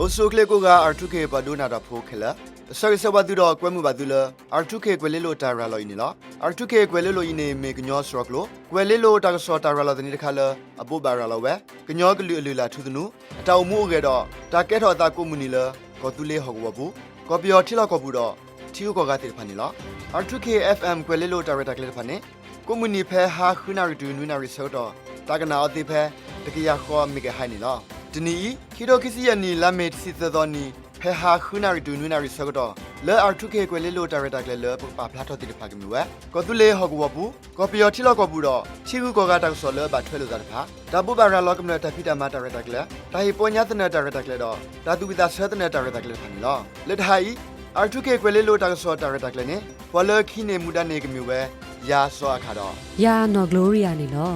အိၣ်ဆူၣ်အိၣ်ချ့ကိးဂၤ R two K ပှၤဒိကနၣ်တၢ်ဖိခဲလၢာ်, အဆၢဂ့ၤဆၢဝါသုဒီးကွဲမုာ်ဘၣ်သုလၢ R two K ကွဲၤလ့လိၤတၢ်ရၤလီၤအံၤန့ၣ်လီၤ. R two K ကွဲၤလ့လိၤအံၤန့ၣ် မ့ၢ်ကညီစှီၤကျိာ် ကွဲၤလ့လိၤတၢ်ကစီၣ်တၢ်ရၤလီၤသန့တခါလၢ အဘိးဘၣ်ရၤလီၤဝဲ ကညီကလုာ်အလုၢ်အလၢ်ထူသနူ အတၢ်အိၣ်မူအိၣ်ဂဲၤဒီး တၢ်ကဲထီၣ်အသးကိးမုၢ်နံၤလၢ ကီၢ်သူလ့ၤဟီၣ်ကဝီၤပူၤ, ကီၢ်ပယီၤထံလီၢ်ကီၢ်ပူၤဒီး ထံဂုၤကီၢ်ဂၤသ့ၣ်တဖၣ်န့ၣ်လီၤ. R two K F M ကွဲၤလ့လိၤတၢ်ရဲၣ်တၢ်ကျဲၤတဖၣ်န့ၣ် ကိးမုၢ်နံၤဖဲဟါဃုနၣ်ရံၣ်တုၤနွံနၣ်ရံၣ်ဆၢကတီၢ် တၢ်ကနၣ်အီၤသ့ဖဲ တကယၤဃိး megahertz န့ၣ်လီၤ. တနံၤအံၤ ခံထိခံဆံယဲၢ်နံၣ် လါမ့ၤတဆံသၢသီနံၤ ဖဲဟါဃုနၣ်ရံၣ်တုၤနွံနၣ်ရံၣ်ဆၢကတီၢ် လၢ R two K ကွဲၤလ့လိၤတၢ်ရဲၣ်တၢ်ကျဲၤလၢပကပာ်ဖျါထီၣ်သ့ၣ်တဖၣ်ကမ့ၢ်ဝဲ ကီၢ်သူလ့ၤဟီၣ်ကဝီၤပူၤ, ကီၢ်ပယီၤထံလီၢ်ကီၢ်ပူၤဒီး ထံဂုၤကီၢ်ဂၤတၢ်ကစီၣ်လၢအဘၣ်ထွဲလိာ်သးတဖၣ်, တၢ်ဘိးဘၣ်ရၤလီၤကမျၢၢ်တၢ်ဖံးတၢ်မၤတၢ်ရဲၣ်တၢ်ကျဲၤ, တၢ်ဟ့ၣ်ပီညါသနၢၣ်တၢ်ရဲၣ်တၢ်ကျဲၤဒီး တၢ်သူၣ်ဝံၣ်သးဆၢသနၢၣ်တၢ်ရဲၣ်တၢ်ကျဲၤတဖၣ်န့ၣ်လီၤ. လၢတဟါအံၤ R two K ကွဲၤလ့လိၤတၢ်ကစီၣ်တၢ်ရဲၣ်တၢ်ကျဲၤန့ၣ် ပှၤလၢခံန့ၣ်မူဒါန့ၣ်ကမ့ၢ်ဝဲ ယၤစီၤအခၣ်ဒီး ယၤနီၢ်ကလီရံယၤန့ၣ်လီၤ.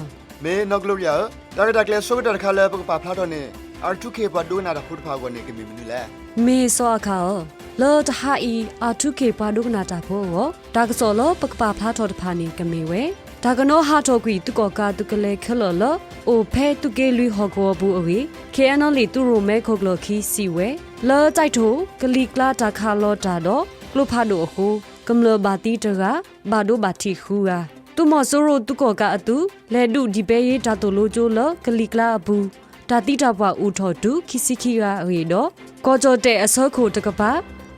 မ့ၢ်နီၢ်ကလီရံယၤဧၢ, တၢ်ရဲၣ်တၢ်ကျဲၤဆိကတၢၢ်တခါလၢပကပာ်ဖျါထီၣ်န့ၣ် R two K ပှၤဒိကနၣ်တၢ်ဖိတဖၣ်အဂီၢ်န့ၣ် ကမ့ၢ်မနုၤလဲၣ်. မ့ၢ်စီၤအခၣ်ဧၢ, လၢတဟါအံၤ R two K ပှၤဒိကနၣ်တၢ်ဖိအဂီၢ် တၢ်ကစီၣ်လၢပကပာ်ဖျါထီၣ်တဖၣ်န့ၣ် ကမ့ၢ်ဝဲ တၢ်ကနိဟးထီၣ်ကွံာ်သုးကီၣ်ကးသုးကလၢၤခဲလၢာ်လၢ အိၣ်ဖဲသုးက့လွံၢ်ဟီၣ်ကဝီၤပူၤအဂ့ၢ် K N L A သုးရိၣ်မဲခိၣ်ကျၢၢ်ခံစံးဝဲ လၢကၠဲးထိၣ် ကလံၤကျါတၢ်ခးလီၤတၢ်ဒီး ကျိဖးဒိၣ်အဃိ ကမျၢၢ်ဘၣ်သံတဂၤ, ဘၣ်ဒိဘၣ်ထံးဃုဂၤ, သုးမီၤစိရိၤသုးကီၣ်ကးအသုး လဲၤဒုးဒံးပဲယ့တၢ်သိၣ်လိကၠိလၢကလံၤကျါအပူၤ တၢ်သံတၢ်ပှၢ်အိၣ်ထီၣ်တုၤခံဆံခံဂၤအဂ့ၢ်ဒီး ကီၢ်ကၠီၣ်တဲၣ်အဆၢခိၣ်တကပၤ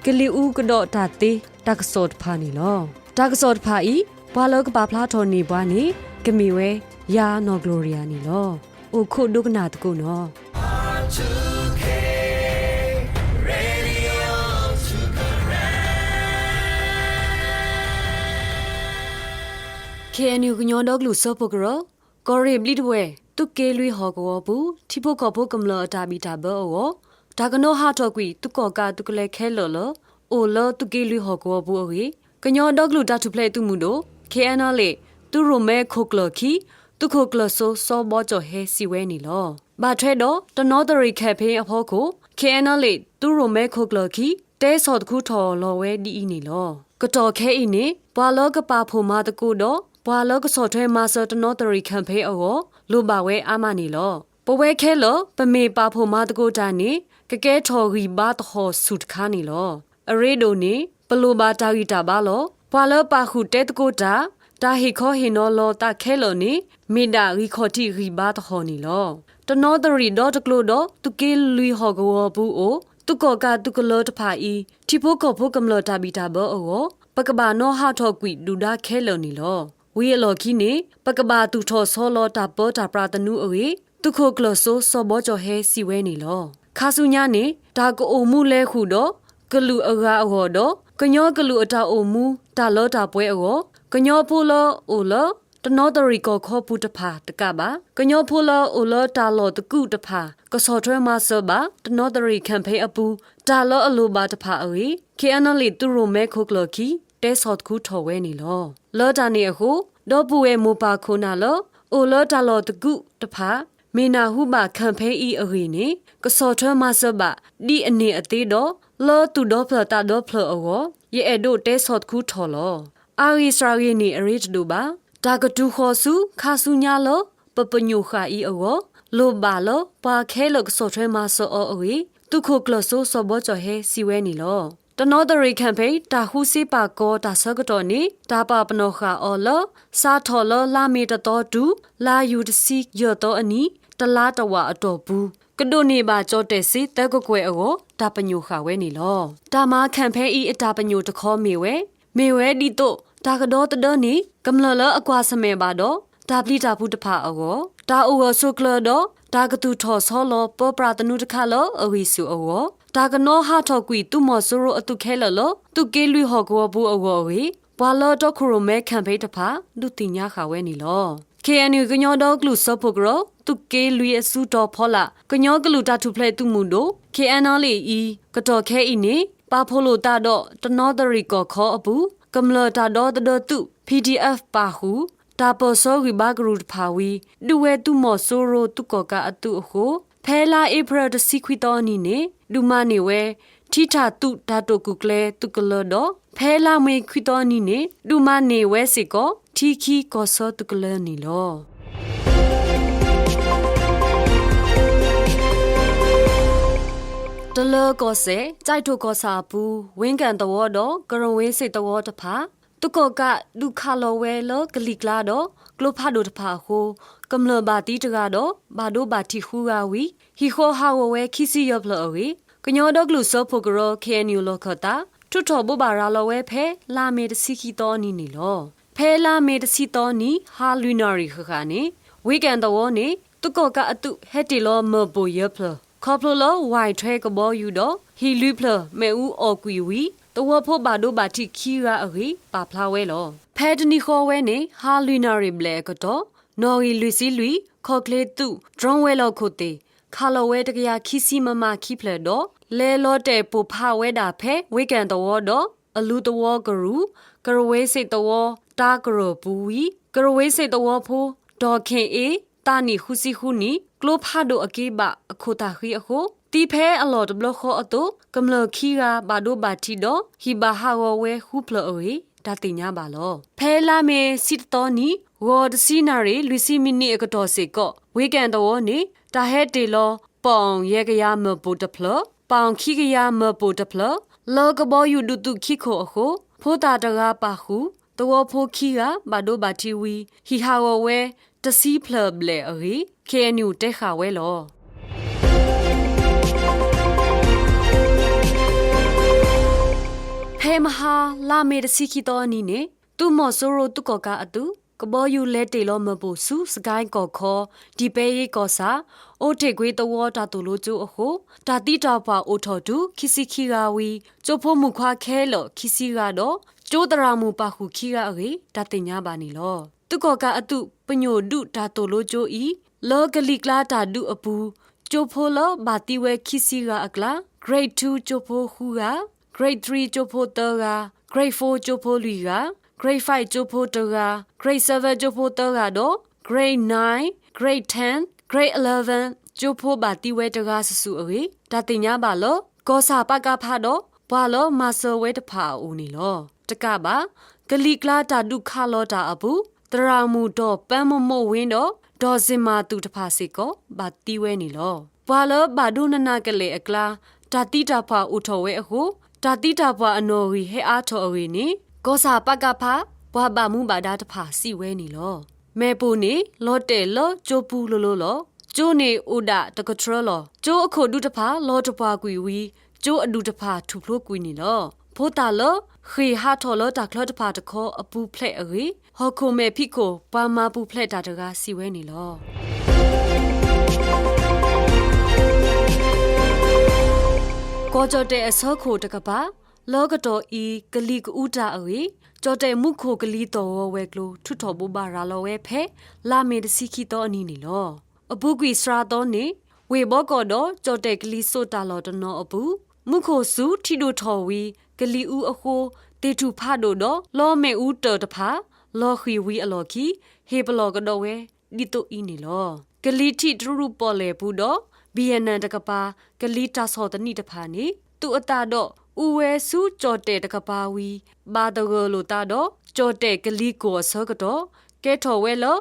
ကလံၤအူကဒီးတၢ်သ့ တၢ်ကစီၣ်တဖၣ်န့ၣ်လီၤ. တၢ်ကစီၣ်တဖၣ်အံၤ ပှၤလၢကပာ်ဖျါထီၣ်န့ၢ်ပှၤန့ၣ် ကမ့ၢ်ဝဲ ယၤနီၢ်ကလီရံယၤန့ၣ်လီၤ. အိၣ်ခိးဒိကနၣ်သကိးနီၤ. K N U ကညီဒီကလုာ်စၢဖှိၣ်ကရၢ, ကီၢ်ရ့ၣ်ဘျံးတဝဲၢ် သုးက့လွံၢ်ဟီၣ်ကဝီၤပူၤ ထံဖိကီၢ်ဖိကမျၢၢ်အတၢ်ဘံၣ်တၢ်ဘၢအဂီၢ် တၢ်ကနိဟးထီၣ်ကွံာ်သုးကီၣ်ကးသုးကလၢၤခဲလၢာ်လၢ အိၣ်လၢသုးက့လွံၢ်ဟီၣ်ကဝီၤပူၤအဂ့ၢ် ကညီဒီကလုာ်တၢ်ထူၣ်ဖျဲးသုးမုၢ်ဒိၣ် K N L A သုးရိၣ်မဲခိၣ်ကျၢၢ်ခံ သုးခိၣ်ကျၢၢ်စိစီၤဘီကၠီၣ်ဟဲစံးဝဲန့ၣ်လီၤ. ဘၣ်ထွဲဒီးတနီသရံၣ် campaign အဖီခိၣ် K N L A သုးရိၣ်မဲခိၣ်ကျၢၢ်ခံ တဲဆီၣ်သခူထီၣ်လီၤဝဲဒ်အံၤန့ၣ်လီၤ. ကတီၢ်ခဲအံၤန့ၣ် ပှၤလၢကပာ်ဖှိၣ်မၤသကိးဒီး ပှၤလၢကဆီၣ်ထွဲမၤစၢၤတနီသရံၣ် campaign အဂီၢ် လိၣ်ဘၣ်ဝဲအါမးန့ၣ်လီၤ. ပဝဲခဲလၢာ် ပမ့ၢ်ပာ်ဖှိၣ်မၤသကိးတၢ်န့ၣ် ကကဲထီၣ်ဂံၢ်ဘါသဟီၣ်ဆူၣ်တခါန့ၣ်လီၤ. အရ့ဒိၣ်န့ၣ် ပလိၣ်ဘၣ်တၢ်ဂံၢ်တၢ်ဘါလီၤ. ပှၤလၢပာ်ဃုာ်တဲသကိးတၢ်, တၢ်ဟ့ၣ်ခီဟ့ၣ်နီၤလီၤသးခဲလၢာ်န့ၣ် မ့ၢ်ဒၣ်ဂံၢ်ခီၣ်ထံးဂံၢ်ဘါသဟီၣ်န့ၣ်လီၤ. တနီသရံၣ်ဒီတကျိၤဒီး သုးက့လွံၢ်ဟီၣ်ကဝီၤပူၤအိၣ် သုးကီၣ်ကးသုးကလၢၤတဖၣ်အံၤ ထံဖိကီၢ်ဖိကမျၢၢ်တၢ်ဘံၣ်တၢ်ဘၢအဂီၢ် ပကဘၣ်နီၣ်ဟးထီၣ်ကွံာ်ဒုၣ်ဒါခဲလၢာ်န့ၣ်လီၤ. ဝံၤအလီၢ်ခံန့ၣ် ပကဘၣ်သူၣ်ထီၣ်ဆီလီၤတၢ်ပၢတၢ်ပြးသနူအဂ့ၢ် သုးခိၣ်ကျၢၢ်စိစီၤဘီကၠီၣ်ဟဲစံးဝဲန့ၣ်လီၤ. ခါဆူညါန့ၣ် တၢ်ကအိၣ်မူလဲၤဃုာ်ဒီး ကလုာ်အဂၤအဂီၢ်ဒီး ကညီကလုာ်အတၢ်အိၣ်မူတၢ်လၢတၢ်ပှဲၤအဂီၢ် ကညီဖိလၢအိၣ်လၢ တနီသရံၣ်ကီၢ်ခီပူၤတဖၣ်တကးဘၣ် ကညီဖိလၢအိၣ်လၢတၢ်လီၢ်သကုၤတဖၣ် ကဆီၣ်ထွဲမၤစၢၤဘၣ် တနီသရံၣ် campaign အပူၤ တၢ်လၢအလိၣ်ဘၣ်တဖၣ်အဂ့ၢ် K N L A သုးရိၣ်မဲခိၣ်ကျၢၢ်ခံ တဲဆီၣ်သခူထီၣ်ဝဲန့ၣ်လီၤ. လၢတၢ်န့ၣ်အဃိ ဒီပုၢ်ဝဲၢ်မိၢ်ပၢ်ခိၣ်နၢ်လၢ အိၣ်လၢတၢ်လီၢ်သကုၤတဖၣ် မ့ၢ်နၢ်ဟူဘၣ် campaign အံၤအဂ့ၢ်န့ၣ် ကဆီၣ်ထွဲမၤစၢၤဘၣ် ဒ်အန့ၣ်အသ့ဒီး လၢသူၣ်ဒီဖျၢၣ်သးဒီဖျၢၣ်အဂီၢ် ယအဲၣ်ဒိးတဲဆီၣ်သခူထီၣ်လီၤ. အါဂ့ၢ်စှၤဂ့ၤန့ၣ်အရ့တဒိၣ်ဘၣ်. တၢ်ကတုၤဃီၤဆူ ခါဆူညါလၢ ပပညိၣ်ဃာ်အံၤအဂီၢ် လိၣ်ဘၣ်လၢပှၤခဲလၢာ်ကဆီၣ်ထွဲမၤစၢၤအီၤအဂ့ၢ် သုးခိၣ်ကျၢၢ်စိစီၤဘီကၠီၣ်ဟဲစံးဝဲန့ၣ်လီၤ. တနီသရံၣ် campaign တၢ်ဃုစ့ပာ်ကီၤတၢ်ဆၢကတီၢ်န့ၣ် တၢ်ပာ်ပနီၣ်ဃာ်အီၤလၢ စးထီၣ်လၢလါမ့ၤတသီတုၤ လါယူၤတဆံယဲၢ်သီအနံၤ တလါတဝာ်အတီၢ်ပူၤ ကဒိးန့ၢ်ဘၣ်ကၠီၣ်တဲၣ်စ့သၢကကွဲၢ်အဂီၢ် တၢ်ပညိၣ်ဃာ်ဝဲန့ၣ်လီၤ. တၢ်မၤ campaign အံၤအတၢ်ပညိၣ်တခီမ့ၢ်ဝဲ မ့ၢ်ဝဲဒ်သိး တၢ်ကဒီသဒၢန့ၢ် ကမျၢၢ်လၢအကွၢ်ဆၢၣ်မဲာ်ဘၣ်ဒီး တၢ်ပျံၤတၢ်ဖုးတဖၣ်အဂီၢ်, တၢ်အိၣ်ဂၢၢ်ဆိးကျၢၤဒီး တၢ်ကသူၣ်ထီၣ်ဆီလီၤပၢပြးသနူတခါလၢအဂံၢ်ဆူၣ်အဂီၢ်, တၢ်ကနိဟးထီၣ်ကွံာ်သုးမီၤစိရိၤအသုးခဲလၢာ်လၢ သုးက့လွံၢ်ဟီၣ်ကဝီၤပူၤအဂီၢ်အဂ့ၢ် ပှၤလၢတီခိၣ်ရိၣ်မဲ campaign တဖၣ် ဒုးသ့ၣ်ညါဃာ်ဝဲန့ၣ်လီၤ. K N U ကညီဒီကလုာ်စၢဖှိၣ်ကရၢ သုးက့လွံၢ်အစုတီၤဖီလာ် ကညီကလုာ်တၢ်ထူၣ်ဖျဲးသုးမုၢ်ဒိၣ် K N L A အံၤ ကတီၢ်ခဲအံၤန့ၣ် ပာ်ဖှိၣ်လိာ်သးဒီးတနီသရံၣ်ကီၢ်ခီအပူၤ ကမျၢၢ်တၢ်ဒီသဒၢသုး P D F ပာ်ဃုာ် တၢ်ပၢၢ်ဆၢဂံၢ်ဘါကရူၢ်တဖၣ်ဝံၤ ဒုးဝဲသုးမီၤစိရိၤသုးကီၣ်ကးအသုးအဃိ ဖဲလါအ့ဖြ့ၣ်တဆံခွံသီအနံၤန့ၣ် ဒုးမၤန့ၢ်ဝဲ ထံထၣ်သုးတၢ်တိာ်ကူၣ်ကျဲသုးကလၢၤဒီး ဖဲလါမ့ၤခွံသီအနံၤန့ၣ် ဒုးမၤန့ၢ်ဝဲစ့ၢ်ကီး ထံခံကီၢ်ဆၢသုးကလၢၤန့ၣ်လီၤ. တလၢၤကီၢ်စဲၣ် ကၠဲးထိၣ်ကီၢ်ဆၣ်အပူၤ ဝ့ကၣ်သဝီဒီး ကရဝ့စ့ၣ်သဝီတဖၣ် သုးကီၣ်ကးဒုးခးလီၤဝဲလၢကလံၤကျါဒီး ကျိဖးဒိၣ်တဖၣ်အဃိ ကမျၢၢ်ဘၣ်သံတဂၤဒီး ဘၣ်ဒိဘၣ်ထံးဃုဂၤဝံၤ ဟံၣ်ဃီဟးဂီၤဝဲခံဆံယဲၢ်ဖျၢၣ်အဂ့ၢ် ကညီဒီကလုာ်စၢဖှိၣ်ကရၢ ခ့ၣ်အဲၣ်ယူၣ် လီၢ်ခၢၣ်သး ထုးထီၣ်ဘိးဘၣ်ရၤလီၤဝဲဖဲ လါမ့ၤတဆံခံသီအနံၤန့ၣ်လီၤ. ဖဲလါမ့ၤတဆံသီနံၤ ဟါလွံၢ်နၣ်ရံၣ်ဃၣ်ဃၣ်န့ၣ် ဝ့ကၣ်သဝီန့ၣ် သုးကီၣ်ကးအသုးဟဲတ့ၢ်လီၤမၢၢ်ပိၢ်ယဲၢ်ဖျၢၣ် ခီဖျိလၢ ဝဲထွဲကဘီယူၤဒီး ဟံၣ်လွံၢ်ဖျၢၣ် မ့ၣ်အူအီၣ်ကွံာ်ဝံၤ သဝီဖိဘၣ်ဒိဘၣ်ထံးခံဂၤအဂ့ၢ် ပာ်ဖျါဝဲလီၤ. ဖဲတနံၤဃီဝဲန့ၣ် ဟါလွံၢ်နၣ်ရံၣ်ဘျဲၣ်အကတီၢ် နီၣ်ဂံၢ်လွံၢ်ဆံလွံၢ် ခီၣ်ချ့သုး drone ဝဲၤလီၢ်ခိၣ်သ့ၣ် ခးလီၤဝဲတကယၤခံဆံ မမ ခံဖျၢၣ်ဒီး လဲၤလီၤတဲာ်ပိၢ်ဖးဝဲဒၣ်ဖဲ ဝ့ကၣ်သဝီဒီး အလူသဝီကရူၢ် ကရဝ့စ့ၣ်သဝီ တၢ်ကရၢၢ်ပူၤဝံၤ ကရဝ့စ့ၣ်သဝီဖိ ဒီၣ်ခ့ၣ်အ့ သးနံၣ်ဃုဆံဃုနံၣ် ကျိဖးဒိၣ်အက့ဘၣ်အခိၣ်သၣ်ဃံအဃိ သံဖဲအလီၢ်တဘျီဃီအသိး ကမျၢၢ်ခံဂၤဘၣ်ဒိဘၣ်ထံးဒီး ဟံၣ်ဘၣ်ဟးဂီၤဝဲဃုဖျၢၣ်အဂ့ၢ် တၢ်သ့ၣ်ညါဘၣ်လီၤ. ဖဲလါမ့ၤဆံတသီနံၤ ဂီၤတဆံနၣ်ရံၣ်လွံၢ်ဆံမံးနံးအကတီၢ်စ့ၢ်ကီး ဝ့ကၣ်သဝီန့ၣ် တၢ်ဟဲတ့ၢ်လီၤ ပီၣ်ယဲၢ်ကယၤမၢၢ်ပိၢ်တဖျၢၣ် ပီၣ်ခံကယၤမၢၢ်ပိၢ်တဖျၢၣ် လၢကဘီယူၤဒုးသုးခံခိၣ်အဃိ ဖိသၣ်တဂၤပာ်ဃုာ် သဝီဖိခံဂၤဘၣ်ဒိဘၣ်ထံးဝံၤ ဟံၣ်ဟးဂီၤဝဲတဆံဖျၢၣ်ဘျဲၣ်အဂ့ၢ် ခ့ၣ်အဲၣ်ယူၣ် တဲဃာ်ဝဲလီၤ. ဖဲမဟါလါမ့ၤတဆံခံသီအနံၤန့ၣ် သုးမီၤစိရိၤသုးကီၣ်ကးအသုး ကဘီယူၤလဲၤတ့ၢ်လီၤမၢၢ်ပိၢ်ဆူ စကဲၣ်ကီၢ်ခီ ဒံၣ်ပဲယ့ကီၢ်ဆၣ် အိၣ်တ့ၢ်ကွ့ၤသဝီတၢ်သိၣ်လိကၠိအဃိ တၢ်သံတၢ်ပှၢ်အိၣ်ထီၣ်တုၤ ခံဆံခံဂၤဝံၤ ကၠိဖိမုၣ်ခွါခဲလၢာ်ခံဆံဂၤဒီး ကၠိသရၣ်မုၣ်ပာ်ဃုာ်ခံဂၤအဂ့ၢ် တၢ်သ့ၣ်ညါဘၣ်န့ၣ်လီၤ. သုးကီၣ်ကးအသုးပညိၣ်ဒုးတၢ်သိၣ်လိကၠိအံၤ လၢကလံၤကျါတၢ်ဒုးအပူၤ ကၠိဖိလၢဘၣ်သံဝဲခံဆံဂၤအကျါ Grade two ကၠိဖိဃုဂၤ, Grade three ကၠိဖိသၢဂၤ, Grade four ကၠိဖိလွံၢ်ဂၤ, Grade five ကၠိဖိတဂၤ, Grade seven ကၠိဖိသၢဂၤဒီး Grade nine, Grade ten, Grade eleven ကၠိဖိဘၣ်သံဝဲတဂၤစုာ်စုာ်အဂ့ၢ် တၢ်သ့ၣ်ညါဘၣ်လၢ ကီၢ်ဆၣ်ပကဖ ဒီး ပှၤလၢမၤစၢၤဝဲတဖၣ်အအိၣ်န့ၣ်လီၤ. တကးဘၣ် ကလံၤကျါတၢ်ဒုးခးလီၤတၢ်အပူၤ သရၣ်မုၣ်ဒီၣ်ပၢမမိၢ်ဝ့ဒီး ဒီၣ်စ့ၣ်မၤသူၣ်တဖၣ်စ့ၢ်ကီး ဘၣ်သံဝဲန့ၣ်လီၤ. ပှၤလၢဘၣ်ဒိနးနးကလဲာ်အကျါ တၢ်သံတၢ်ပှၢ်အိၣ်ထီၣ်ဝဲအဃိ တၢ်သံတၢ်ပှၢ်အနီၣ်ဂံၢ်ဟဲအါထီၣ်အဂ့ၢ်န့ၣ် ကီၢ်ဆၣ်ပကဖ ပှၤဘၣ်မူဘၣ်ဒါတဖၣ်စံးဝဲန့ၣ်လီၤ. မ့ၣ်ပိၢ်န့ၣ် လီၤတဲာ်လၢကၠိပူၤလိၤလိၤလီၤ. ကၠိန့ၣ်အိၣ်ဒၣ်တကထြၢလီၤ. ကၠိအခိၣ်ဒူတဖၣ်လီၤတပှၢ်ကွံာ်ဝံၤ ကၠိအဒူၣ်တဖၣ်ထူၣ်ဖျိကွံာ်န့ၣ်လီၤ. ဖိသၣ်လၢဃ့ၢ်ဟးထီၣ်လၢတၢ်ချၢတဖၣ်တခီအပူၤဖျဲးအဂ့ၢ် ဟီၣ်ခိၣ်မဲာ်ဖံးခိၣ် ပှၤမၤပူၤဖျဲးတၢ်တဂၤစံးဝဲန့ၣ်လီၤ. ကီၢ်ကၠီၣ်တဲၣ်အဆၢခိၣ်တကပၤ လၢကတီၢ်အံၤ ကလံၤကအူတၢ်အဂ့ၢ် ကၠီၣ်တဲၣ်မူခိၣ်ကလံၤသီၣ်ဂီၤဝဲၤကျိၤ ထုးထီၣ်ဘိးဘၣ်ရၤလီၤဝဲဖဲ လါမ့ၤတဆံခံသီအနံၤန့ၣ်လီၤ. အပူၤကွံာ်စှၤသီန့ၣ် ဝ့ၢ်ဘီကီၢ်ဒီး ကၠီၣ်တဲၣ်ကလံၤစိးတၢ်လီၢ်တနီၤအပူၤ မူခိၣ်စူၤထံဒိၣ်ထီၣ်ဝံၤ ကလံၤအူအဃိ သ့ၣ်ထူၣ်ဖးဒိၣ်ဒီး လီမ့ၣ်အူတၢၢ်တဖၣ် လီၤဃံၤဝံၤအလီၢ်ခံ ဟ့ၣ်ပလီၢ်ကဒီးဝဲ ဒ်သိးအံၤန့ၣ်လီၤ. ကလံၤထံးတရူးပီၣ်လဲၣ်ပူၤဒီး ဘံၣ်ယဲၢ်နၢၣ်တကပၤ ကလံၤတၢ်ဆီၣ်သနံးတဖၣ်န့ၣ် သူၣ်အသးဒီး အူဝဲဆူကၠီၣ်တဲၣ်တကပၤဝံၤ ဘၣ်သဂၢၢ်လိာ်သးဒီး ကၠီၣ်တဲၣ်ကလံၤကိၢ်အဆၢကတီၢ် ကဲထီၣ်ဝဲလၢ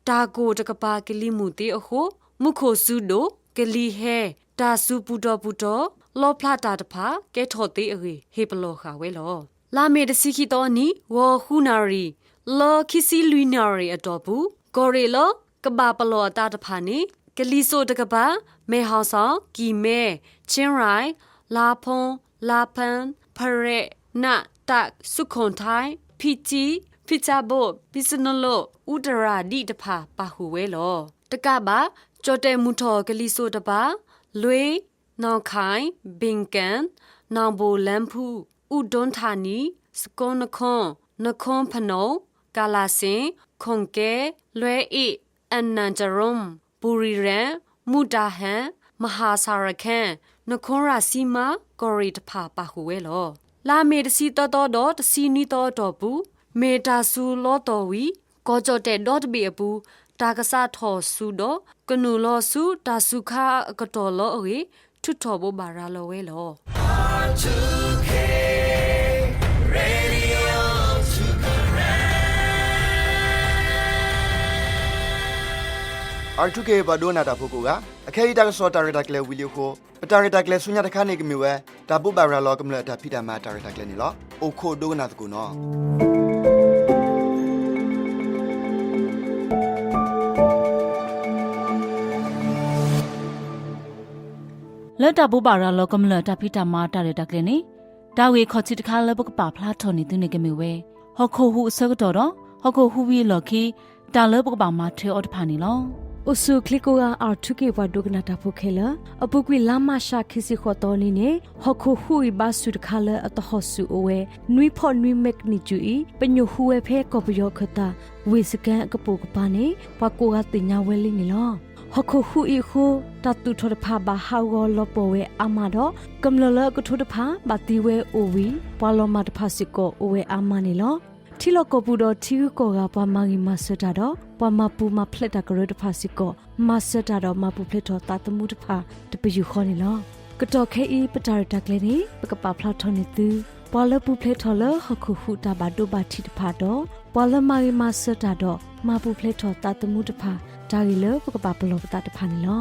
တၢ်ကိၢ်တကပၤကလံၤမုၢ်သ့အဃိ မူခိၣ်စူၤဒိၣ် ကလံၤဟဲ တၢ်စူၤပူၤတီၤပူၤတီၤ လီဖျးတၢ်တဖၣ် ကဲထီၣ်သ့အဂ့ၢ် ဟ့ၣ်ပလီၢ်ဃာ်ဝဲလီၤ. လါမ့ၤတဆံခံသီနံၤ ဂီၤဃုနၣ်ရံၣ် လၢခံဆံလွံၢ်နၣ်ရံၣ်အတီၢ်ပူၤ ကီၢ်ရ့ၣ်လၢကဘၣ်ပလီၢ်အသးတဖၣ်န့ၣ် ကလံၤစိးတကပၤ မဲၢ်ဟီၣ်စီၣ်, ကံၢ်မဲ, ခၠ့ရၢၢ်, လါဖီ, လါဖၢၣ်, ဖရဲၣ်, နး, တၢ်, စူခိၣ်ထၢၣ်, ဖံထံ, ဖံထၣ်ဘိၣ်, ဘံစနလိၣ်, အူတရၣ်ဒံးတဖၣ် ပာ်ဃုာ်ဝဲလီၤ. တကးဘၣ် ကၠီၣ်တဲၣ်မုၢ်ထီၣ်ကလံၤစိးတပၤ လွ့ၢ်, နီၢ်ခၢၣ်, ဘ့ၣ်ကၣ်, နီၢ်ဘိၣ်လၢဖူး, အူဒိၣ်ထၣ်နံၣ်, စကိးနခီ, နခီဖနိၣ်, ကၣ်လၣ်စ့ၣ်, ခိၣ်ကဲ, လွဲအ့ၣ်, အနၣ်တရူၣ်, ဘူရံရၣ်, မူတၢ်ဟၣ်, မဟၣ်ဆၣ်ရခဲၣ်, နခီရၣ်စံမါ ကီၢ်ရ့ၣ်တဖၣ် ပာ်ဃုာ်ဝဲလီၤ. လါမ့ၤတဆံသၢသီဒီးတဆံနွံသီအတီၢ်ပူၤ မ့ၢ်တၢ်စူၤလီသီၣ်ဝံၤ ကီၢ်ကၠီၣ်တဲၣ်ဒီတဘ့ၣ်အပူၤ တၢ်ကစးထီၣ်စူၤဒီး ကနုာ်လီၤဆူတၢ်စူၤခါအကတီၢ်လီၤအဂ့ၢ် ထုးထီၣ်ဘိးဘၣ်ရၤလီၤဝဲလီၤ. R two K ပှၤဒိကနၣ်တၢ်ဖိကိးဂၤ, အခဲအံၤတၢ်ကစီၣ်တၢ်ရဲၣ်တၢ်ကျဲၤဝံၤလံအဃိ, ပတၢ်ရဲၣ်တၢ်ကျဲၤဆူညါတခါန့ၣ်ကမ့ၢ်ဝဲ တၢ်ဘိးဘၣ်ရၤလီၤကမျၢၢ်အတၢ်ဖံးတၢ်မၤတၢ်ရဲၣ်တၢ်ကျဲၤန့ၣ်လီၤ. အိၣ်ခိးဒိကနၣ်သကိးနီၤ. လၢတၢ်ဘိးဘၣ်ရၤလီၤကမျၢၢ်အတၢ်ဖံးတၢ်မၤတၢ်ရဲၣ်တၢ်ကျဲၤန့ၣ်, တၢ်ဂ့ၢ်ခီၣ်ထံးတခါလၢပကပာ်ဖျါထီၣ်န့ၢ်သုန့ၣ်ကမ့ၢ်ဝဲ ဟီၣ်ခိၣ်ဟူးအဆၢကတီၢ်ဒီး ဟီၣ်ခိၣ်ဟူးဝံၤအလီၢ်ခံ တၢ်လၢပကဘၣ်မၤထွဲအီၤတဖၣ်န့ၣ်လီၤ. အိၣ်ဆူၣ်အိၣ်ချ့ကိးဂၤ R two K ပှၤဒိကနၣ်တၢ်ဖိခဲလၢာ်, အပူၤကွံာ်လါမးရှးခံဆံဃိးသီနံၤန့ၣ် ဟီၣ်ခိၣ်ဟူးအံၤဘါစူၤတခါလၢအသဟီၣ်ဆူၣ်အိၣ်ဝဲ နွံဖီၣ်နွံ magnitude အံၤ ပညိၣ်ဟူးဝဲဖဲကီၢ်ပယီၤခၢၣ်သး ဝ့ၢ်စကဲအကပိာ်ကပၤန့ၣ် ပှၤကိးဂၤသ့ၣ်ညါဝဲလံန့ၣ်လီၤ. ဟီၣ်ခိၣ်ဟူးအံၤအဃိ တၢ်သူၣ်ထီၣ်တဖၣ်ဘၣ်ဟးဂီၤလီၤပှီၢ်ဝဲအါမးဒီး ကမျၢၢ်လၢအကထိတဖၣ်ဘၣ်သံဝဲအိၣ်ဝံၤ ပှၤလီၤမၢ်တဖၣ်စ့ၢ်ကီးအိၣ်ဝဲအါမးန့ၣ်လီၤ. ထံလီၢ်ကီၢ်ပူၤဒီးထံဂုၤကီၢ်ဂၤပှၤမၤဂ့ၤမၤစၢၤတၢ်ဒီး ပှၤမၤပူၤမၤဖျဲးတၢ်ကရၢတဖၣ်စ့ၢ်ကီး မၤစၢၤတၢ်ဒီးမၤပူၤဖျဲးထီၣ်သးသမူတဖၣ်တပယူာ်ဃီန့ၣ်လီၤ. ကတီၢ်ခဲအံၤ ပတၢ်ရဲၣ်တၢ်ကျဲၤန့ၣ် ပကပာ်ဖျါထီၣ်န့ၢ်သု ပှၤလၢပူၤဖျဲးထီၣ်လၢဟီၣ်ခိၣ်ဟူးတၢ်ဘၣ်ဒိဘၣ်ထံးတဖၣ်ဒီး ပှၤလၢမၤဂ့ၤမၤစၢၤတၢ်ဒီးမၤပူၤဖျဲးထီၣ်သးသမူတဖၣ် တၢ်ဂ့ၢ်လၢပကပာ်ပလီၢ်ပသးတဖၣ်န့ၣ်လီၤ.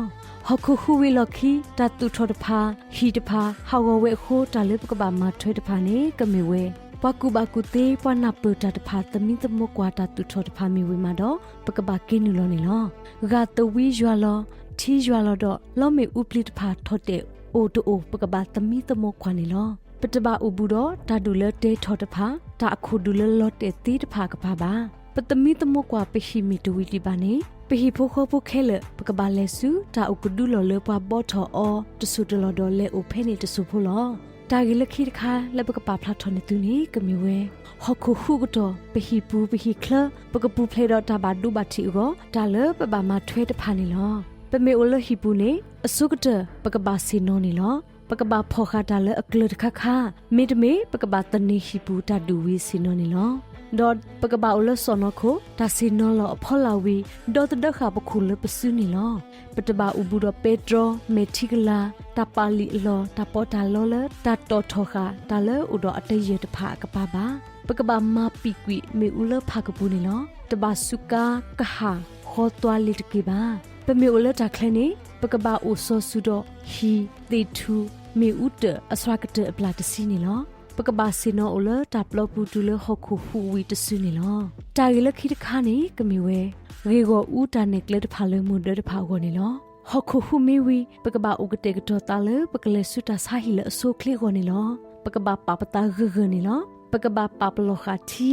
ဟီၣ်ခိၣ်ဟူးဝံၤအလီၢ်ခံ တၢ်သူၣ်ထီၣ်တဖၣ် ဟံၣ်တဖၣ် ဟးဂီၤဝဲအဃိ တၢ်လၢပကဘၣ်မၤထွဲတဖၣ်န့ၣ် ကမ့ၢ်ဝဲ ပှၤကူၣ်ဘၣ်ကူၣ်သ့ ပှၤနၢ်ပၢၢ်တၢ်တဖၣ် သမံသမိးကွၢ်တၢ်သူၣ်ထီၣ်တဖၣ်မ့ၢ်ဝံၤမးဒီး ပကဘၣ်က့ၤနုာ်လီၤန့ၣ်လီၤ. ဂာ်သဝံယွၤလီၤ, ထံယွၤလီၤဒီး လီမ့ၣ်အူပျံၤတဖၣ်ထီၣ်တဲာ်အိၣ်တအိၣ် ပကဘၣ်သမံသမိးကွၢ်န့ၣ်လီၤ. ပတဘၣ်အိၣ်ဘူးဒီးတၢ်ဒုးလၢတဲထီၣ်တဖၣ်, တၢ်အခိၣ်ဒုးလၢလီၤတဲာ်သ့တဖၣ်အကပၤဘၣ်. ပသမံသမိးကွၢ်ပဟံၣ်မ့ၢ်တဝံၤဒံးဘၣ်န့ၣ် ပဟံၣ်ဖိဃီဖိခဲလၢာ် ပကဘၣ်လဲၤဆူတၢ်အိၣ်ကဒုလီၢ်လၢပှၤဘှီထီၣ်အီၤတစိၢ်တလီၢ်ဒီး လဲၤအိၣ်ဖဲန့ၣ်တစိၢ်ဖိလီၤ. တၢ်ဂ့ၢ်လၢခံတခါလၢပကပာ်ဖျါထီၣ်န့ၢ်သုန့ၣ် ကမ့ၢ်ဝဲ ဟီၣ်ခိၣ်ဟူးအကတီၢ် ပဟံၣ်ပူၤပဟံၣ်ချၢ ပကပူၤဖျဲးဒီးတၢ်ဘၣ်ဒိဘၣ်ထံးအဂီၢ် တၢ်လၢပဘၣ်မၤထွဲတဖၣ်န့ၣ်လီၤ. ပမ့ၢ်အိၣ်လၢဟံၣ်ပူၤန့ၣ် အဆိကတၢၢ် ပကဘၣ်ဆ့ၣ်နီၤန့ၣ်လီၤ. ပကဘၣ်ဖီၣ်ဃာ်တၢ်လၢအကျၢၤတခါခါ, မ့တမ့ၢ် ပကဘၣ်သန့ၤဟံၣ်ပူၤတၢ်ဒုးဝံၤဆ့ၣ်နီၤန့ၣ်လီၤ. ဒီးပကဘၣ်အိၣ်လၢစီၣ်နီၤခိၣ်, တၢ်ဆ့ၣ်နီၤလီၤအဖီလာ်ဝံၤ ဒီသဒၢဃာ်ပခိၣ်လၢပစုန့ၣ်လီၤ. ပတဘၣ်အိၣ်ဘူးဒီးပဲတြီ, မဲာ်ထံကလၤ, တၢ်ပာ်လံာ်အလီၢ်, တၢ်ပီးတၢ်လီလၢတၢ်တီၣ်ထီၣ်ဃာ် တၢ်လၢအိၣ်ဒီးအတယၢၢ်တဖၣ်အကပၤဘၣ်. ပကဘၣ်မၤပံာ်ကွံာ်မ့ၣ်အူလၢဖးကပူၤန့ၣ်လီၤ. တဘၣ်စူးကါကဟၣ် ဃီသွါလ့ၤတက့ၢ်ဘၣ်. ပမ့ၢ်အိၣ်လၢတၢ်ချၢန့ၣ် ပကဘၣ်အိၣ်စီၤစုၤဒီးဟံၣ်, သ့ၣ်ထူၣ်, မ့ၣ်အူတၢၣ် အစှၤကတၢၢ်အပျၢ်တဆံန့ၣ်လီၤ. ပကဘၣ်ဆ့ၣ်နီၤအိၣ်လၢတၢ်ပျီပူၤတုၤလၢဟီၣ်ခိၣ်ဟူးဝံၤတစုန့ၣ်လီၤ. တၢ်ဂ့ၢ်လၢခံတခါန့ၣ် ကမ့ၢ်ဝဲ ဂ့ၢ်ဂီၢ်အူတၢ်နဲၣ်ကျဲတဖၣ်လၢမိၢ်ဒၢတဖၣ်အဂီၢ်န့ၣ်လီၤ. ဟီၣ်ခိၣ်ဟူးမ့ၢ်ဝံၤ ပကဘၣ်အိၣ်ကတဲာ်ကတီၤသးလၢပကလဲၤဆူတၢ်ဆါဟံၣ်လၢအဆိအချ့အဂီၢ်န့ၣ်လီၤ. ပကဘၣ်ပာ်ပသးဂၢၢ်ဂၢၢ်န့ၣ်လီၤ. ပကဘၣ်ပာ်ပလီၢ်ဃာ်ထံ